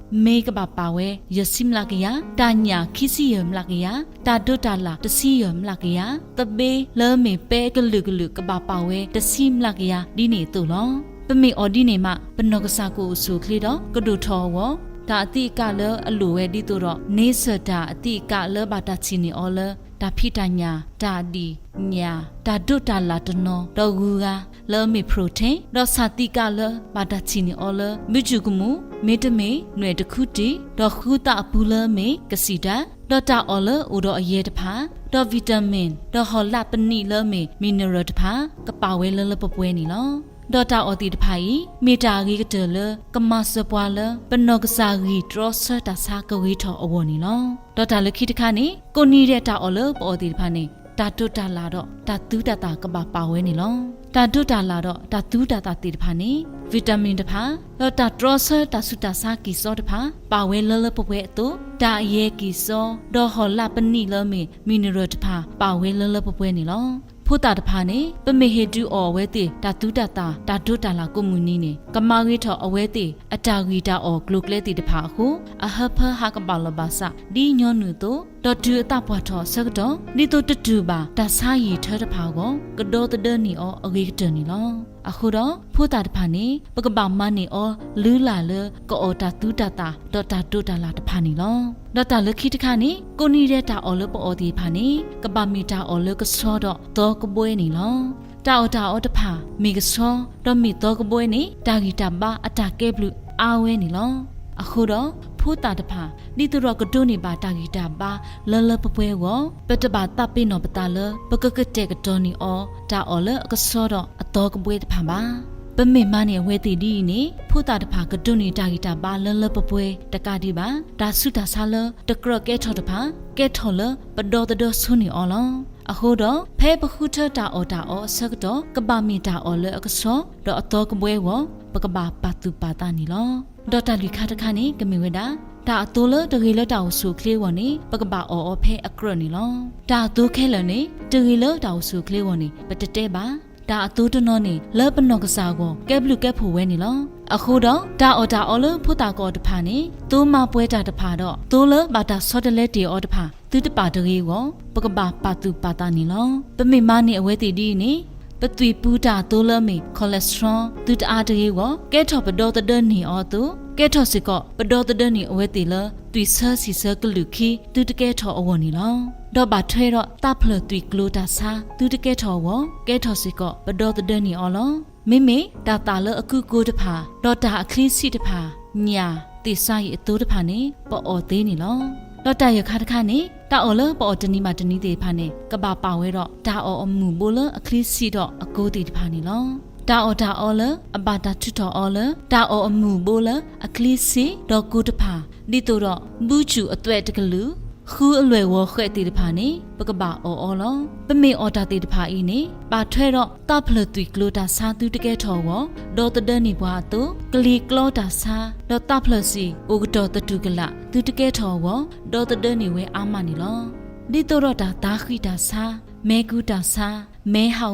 မ့ၢ်ကဘၣ်ပာ်ဝဲ ယဲၢ်ဆံမျးကယၤ, တၢ်ညၣ်ခံဆံယဲၢ်မျးကယၤ, တၢ်ဒိးတၢ်လၣ်တဆံယဲၢ်မျးကယၤ, သဘ့လၢအမ့ၢ်ပဲကလုာ်ကလုာ်ကဘၣ်ပာ်ဝဲတဆံမျးကယၤဒ်န့ၣ်အသိးလီၤ. ပမ့ၢ်အီၣ်ဒ်န့ၣ်မး ပနီၢ်ကစၢ်ကအိၣ်ဆူၣ်အိၣ်ချ့ဒီးကဒိၣ်ထီၣ်အဂီၢ် တၢ်အသံးအကာ်လၢအလိၣ်ဝဲဒ်သိးဒီး န့ဆၢၣ်တၢ်အသံးအကာ်လၢဘၣ်တၢ်ထံၣ်န့ၢ်အီၤလၢ တၢ်ဖံးတၢ်ညၣ်, တၢ်ဒံၣ်ညၣ်, တၢ်ဒိးတၢ်လၣ်တနီၤဒီးဂုၤဂၤ လၢအမ့ၢ် protein ဒီးဆၣ်သံးကာ်လၢဘၣ်တၢ်ထံၣ်န့ၢ်အီၤလၢ ဘုကျူးမုန် မ့တမ့ၢ် နွဲၣ်တခူတံၢ် ဒီးဃုသးအပူၤလၢအမ့ၢ် ကစံၣ်တၢ် ဒီးတၢ်အီၣ်လၢအိၣ်ဒီးအယဲၢ်တဖၣ်, ဒီး vitamin ဒီးဟီၣ်လာ်ပနံာ်လၢအမ့ၢ် mineral တဖၣ် ကပာ်ဝဲလၢလၢပှဲၤပှဲၤန့ၣ်လီၤ. ဒီးတၢ်အီၣ်သ့ၣ်တဖၣ်အံၤ မ့ၢ်တၢ်အဂ့ၤကတၢၢ်လၢ ကမၤစၢၤပှၤလၢ ပနီၢ်ကစၢ်ဂံၢ်တြီဆၢတၢ်ဆါကဂ့ၤထီၣ်အဂီၢ်န့ၣ်လီၤ. ဒီးတၢ်လၢခံတခါန့ၣ် ကိးနံၤဒဲးတၢ်အီၣ်လၢပအီၣ်သ့ၣ်တဖၣ်န့ၣ် တၢ်ဒိးတၢ်လၣ်ဒီးတၢ်သူတၢ်သၣ်ကဘၣ်ပာ်ဝဲန့ၣ်လီၤ. တၢ်ဒိးတၢ်လၣ်ဒီးတၢ်သူတၢ်သၣ်သ့ၣ်တဖၣ်န့ၣ် vitamin တဖၣ်, ဒီးတၢ်တြီဆၢတၢ်ဆူးတၢ်ဆါကံၢ်စီတဖၣ် ပာ်ဝဲလၢလၢပှဲၤပှဲၤအသိး တၢ်အယဲၢ်ကံၢ်စီ ဒီးဟီၣ်လာ်ပနံာ်လၢအမ့ၢ် mineral တဖၣ် ပာ်ဝဲလၢလၢပှဲၤပှဲၤန့ၣ်လီၤ. ဖိသၣ်တဖၣ်န့ၣ် ပမ့ၢ်ဟ့ၣ်ဒုးအီၣ်အဝဲသ့ၣ် တၢ်သူတၢ်သၣ် တၢ်ဒိးတၢ်လၣ်ကိးမုၢ်နံၤန့ၣ် ကမၤဂ့ၤထီၣ်အဝဲသ့ၣ် အတၢ်ဂံၢ်တၢ်အီၣ်ကျိၤကျဲသ့ၣ်တဖၣ်အဃိ အဟၢဖၢဟးကဘၣ်လီၢ်ဘၣ်စး ဒ်ညီနုၢ်အသိး, ဒီးတုၤအသးပှၢ်ထီၣ်အဆၢကတီၢ် ဒ်သိးတတူၢ်ဘၣ် တၢ်ဆါယံာ်ထၢတဖၣ်အဂီၢ် ကဒီသဒၢန့ၢ်အီၤအဂ့ၤကတၢၢ်န့ၣ်လီၤ. အဃိဒီး ဖိသၣ်တဖၣ်န့ၣ် ပကဘၣ်မၤန့ၢ်အီၤလုၢ်လၢ်လၢ ကအီၣ်တၢ်သူတၢ်သၣ် ဒီးတၢ်ဒိးတၢ်လၣ်တဖၣ်န့ၣ်လီၤ. ဒီးတၢ်လၢခံတခါန့ၣ် ကိးနံၤဒဲးတၢ်အီၣ်လၢပအီၣ်သ့ၣ်တဖၣ်န့ၣ် ကဘၣ်မ့ၢ်တၢ်အီၣ်လၢကဆှီဒီးသီကဘှဲန့ၣ်လီၤ. တၢ်အီၣ်တၢ်အီတဖၣ် မ့ၢ်ကဆှီ ဒီးမ့ၢ်သီကဘှဲန့ၣ် တၢ်ဂံၢ်တၢ်ဘါအတၢ်ကဲဘျုးအါဝဲန့ၣ်လီၤ. အဃိဒီး ဖိသၣ်တဖၣ် ဒ်သိးဒီးကဒိးန့ၢ်ဘၣ်တၢ်ဂံၢ်တၢ်ဘါလၢလၢပှဲၤပှဲၤအဂီၢ် ပတဘၣ်သးပ့ၤနီၣ်ပသးလၢ ပကကတဲာ်ကတီၤန့ၢ်အီၤ တၢ်အီၣ်လၢအကဆှီဒီးအသီကဘှဲတဖၣ်ဘၣ်. ပမ့ၢ်မၤန့ၢ်အဝဲသ့ၣ်ဒ်အံၤန့ၣ် ဖိသၣ်တဖၣ်ကဒိးန့ၢ်တၢ်ဂံၢ်တၢ်ဘါလၢလၢပှဲၤပှဲၤတကးဒံးဘၣ် တၢ်ဆူးတၢ်ဆါလၢတကြၢးကဲထီၣ်တဖၣ် ကဲထီၣ်လၢပဒီသဒၢဆိန့ၢ်အီၤလီၤ. အဃိဒီး ဖဲပဃုထၢတၢ်အီၣ်တၢ်အီအဆၢကတီၢ် ကဘၣ်မ့ၢ်တၢ်အီၣ်လၢအကဆှီ ဒီးအသီကဘှဲအဂီၢ် ပကဘၣ်ပာ်သူၣ်ပာ်သးန့ၣ်လီၤ. ဒီးတၢ်လွံၢ်ခါတခါန့ၣ် ကမ့ၢ်ဝဲဒၣ် တၢ်အသိလၢတဂ့ၤလၢတၢ်အိၣ်ဆူၣ်အိၣ်ချ့အဂီၢ်န့ၣ် ပကဘၣ်အီၣ်အီၤဖဲအကြၢးန့ၣ်လီၤ. တၢ်အသိခဲလၢာ်န့ၣ် တဂ့ၤလၢတၢ်အိၣ်ဆူၣ်အိၣ်ချ့အဂီၢ်န့ၣ် ပတတဲဘၣ်. တၢ်အသိတနီၤန့ၣ် လၢပနီၢ်ကစၢ်အဂီၢ် ကဲဘျုးကဲဖှိၣ်ဝဲန့ၣ်လီၤ. အဃိဒီး တၢ်အီၣ်တၢ်အီလၢဖိသၣ်ကအီၣ်တဖၣ်န့ၣ် သိမၤပှဲၤတၢ်တဖၣ်ဒီး သိလၢဘၣ်တၢ်ဆီတလဲတ့ၢ်အီၤတဖၣ် သုတပာ်တဂ့ၤအဂီၢ် ပကဘၣ်ပာ်သူၣ်ပာ်သးန့ၣ်လီၤ. ပမ့ၢ်မၤန့ၢ်အဝဲသ့ၣ်ဒ်အံၤန့ၣ် ပသွံၣ်ပူၤတၢ်အသိလၢအမ့ၢ် cholesterol သုတအါတဂ့ၤအဂီၢ် ကဲထီၣ်ပဒီသဒၢန့ၢ်အီၤအသိး ကဲထီၣ်စ့ၢ်ကီး ပဒီသဒၢန့ၢ်အဝဲသ့ၣ်လၢ သွံၣ်ဆၢဆံၣ်ဆၢကလုာ်ခံ သုတကဲထီၣ်အဂီၢ်န့ၣ်လီၤ. ဒီးဘၣ်ထွဲဒီးသးဖျၢၣ်သွံၣ်ကျိၤတၢ်ဆါ သုတကဲထီၣ်အဂီၢ် ကဲထီၣ်စ့ၢ်ကီး ပဒီသဒၢန့ၢ်အီၤလီၤ. မ့မ့ၢ်တၢ်သၣ်လၢအကုကိတဖၣ် ဒီးတၢ်အချံစံးတဖၣ် ညၣ် သ့ၣ်စါယံၤအသိတဖၣ်န့ၣ် ပအီၣ်သ့န့ၣ်လီၤ. ဒီးတၢ်ယဲၢ်ခါတခါန့ၣ် တၢ်အီၣ်လၢပအီၣ်တနံၤဘၣ်တနံၤသ့ၣ်တဖၣ်န့ၣ် ကဘၣ်ပာ်ဝဲဒီး တၢ်အီၣ်အမုၢ်ဘိလၢအချံစံးဒီးအကိသ့ၣ်တဖၣ်န့ၣ်လီၤ. တၢ်အီၣ်တၢ်အီလၢ အဘၣ်တၢ်ထုးထီၣ်အီၤလၢ တၢ်အီၣ်အမုၢ်ဘိလၢအချံစံးဒီးကိတဖၣ် ဒ်သိးဒီး ဘုကၠူၣ်အသွဲၣ်တကလုာ် ဃုအလွဲၢ်ဂီၤဃဲးသ့ၣ်တဖၣ်န့ၣ် ပကဘၣ်အီၣ်အီၤလီၤ. ပမ့ၢ်အီၣ်တၢ်သ့ၣ်တဖၣ်အံၤန့ၣ် ဘၣ်ထွဲဒီးသးဖျၢၣ်သွံၣ်ကျိၤတၢ်ဆါသုတကဲထီၣ်အဂီၢ် ဒီသဒၢန့ၢ်ပှၤအသိး ကလံၤကျီတၢ်ဆါ ဒီးသးဖျၢၣ်စံၣ်အိၣ်ကတီၢ်သတူၢ်ကလာ် သုတကဲထီၣ်အဂီၢ် ဒီသဒၢန့ၢ်ဝဲအါမးန့ၣ်လီၤ. ဒ်သိးဒီးတၢ်သးဃံးတၢ်ဆါ, မဲကူတၢ်ဆါ, မဲဟး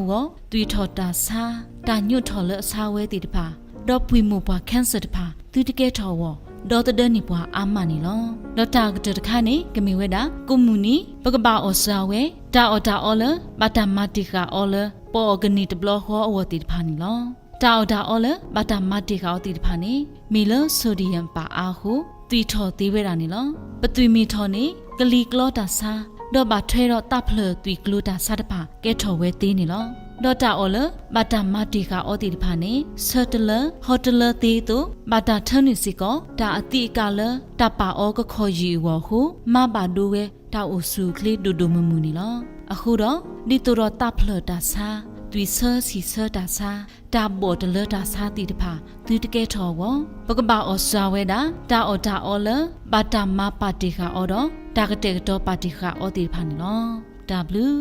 ဂီၤ, သွံၣ်ထီၣ်တၢ်ဆါ, တၢ်ညိးထီၣ်လၢအဆါဝဲသ့ၣ်တဖၣ်, ဒီးပှံၢ်မိၢ်ပှၢ် cancer တဖၣ် သုတကဲထီၣ်အဂီၢ် ဒီသဒၢန့ၢ်ပှၤအါမးန့ၣ်လီၤ. ဒီးတၢ်အကတၢၢ်တခါန့ၣ် ကမ့ၢ်ဝဲဒၣ် ကိးမုၢ်နံၤ ပကဘၣ်အီၣ်စှၤဝဲ တၢ်အီၣ်တၢ်အီလၢ ဘၣ်တၢ်မၤတ့ၢ်ဃာ်အီၤလၢ ပအီၣ်ကန့ၢ်တဘျီဃီအဂီၢ်သ့ၣ်တဖၣ်န့ၣ်လီၤ. တၢ်အီၣ်တၢ်အီလၢ ဘၣ်တၢ်မၤတ့ၢ်ဃာ်အီၤသ့ၣ်တဖၣ်န့ၣ် မ့ၢ်လၢ sodium ပာ်အါအဃိ သွံၣ်ထီၣ်သ့ဝဲဒၣ်န့ၣ်လီၤ. ပသွံၣ်မ့ၢ်ထီၣ်န့ၣ် ကလံၤကျီတၢ်ဆါ ဒီးဘၣ်ထွဲဒီးသးဖျၢၣ်သွံၣ်ကျိၤတၢ်ဆါတဖၣ် ကဲထီၣ်ဝဲသ့န့ၣ်လီၤ. ဒီးတၢ်အီၣ်လၢ ဘၣ်တၢ်မၤတ့ၢ်ဃာ်အီၤသ့ၣ်တဖၣ်န့ၣ် ဆၢတလၢ ဟီတလၢသ့အသိး ဘၣ်တၢ်ထၢနုာ်စ့ၢ်ကီး တၢ်အသံးအကာ်လၢ တၢ်ပာ်အီကခီၣ်ယံာ်အဂီၢ်အဃိ မၤဘၣ်ဒိဝဲ တၢ်အိၣ်ဆူၣ်အိၣ်ချ့ဒိၣ်ဒိၣ်မုၢ်မုၢ်န့ၣ်လီၤ. အဃိဒီး ဒ်သိးဒီးသးဖျၢၣ်တၢ်ဆါ, သွံၣ်ဆၢဆံၣ်ဆၢတၢ်ဆါ, တၢ်ဘီၣ်တလၢတၢ်ဆါသ့ၣ်တဖၣ် သုတကဲထီၣ်အဂီၢ် ပကဘၣ်အီၣ်စှၤဝဲဒၣ် တၢ်အီၣ်တၢ်အီလၢ ဘၣ်တၢ်မၤပာ်တ့ၢ်ဃာ်အီၤဒီး တၢ်ကတဲာ်ကတီၤပာ်တ့ၢ်ဃာ်အီၤသ့ၣ်တဖၣ်န့ၣ်လီၤ. တၢ်ဘျုး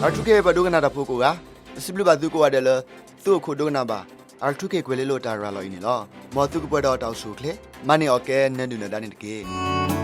R two K ပှၤဒိကနၣ်တၢ်ဖိကိးဂၤ, ပစံးဘျုးဘၣ်သုကိးဂၤဒဲးလၢ သုအိၣ်ခိးဒိကနၣ်ဘၣ် R two K ကွဲၤလ့လိၤတၢ်ရၤလီၤအံၤန့ၣ်လီၤ. မ်သုကပှဲၤဒီးတၢ်အိၣ်ဆူၣ်အိၣ်ချ့, မၤန့ၢ်အီၣ်ကဲ နၢဒုၣ်နၢဒါန့ၣ်တက့ၢ်.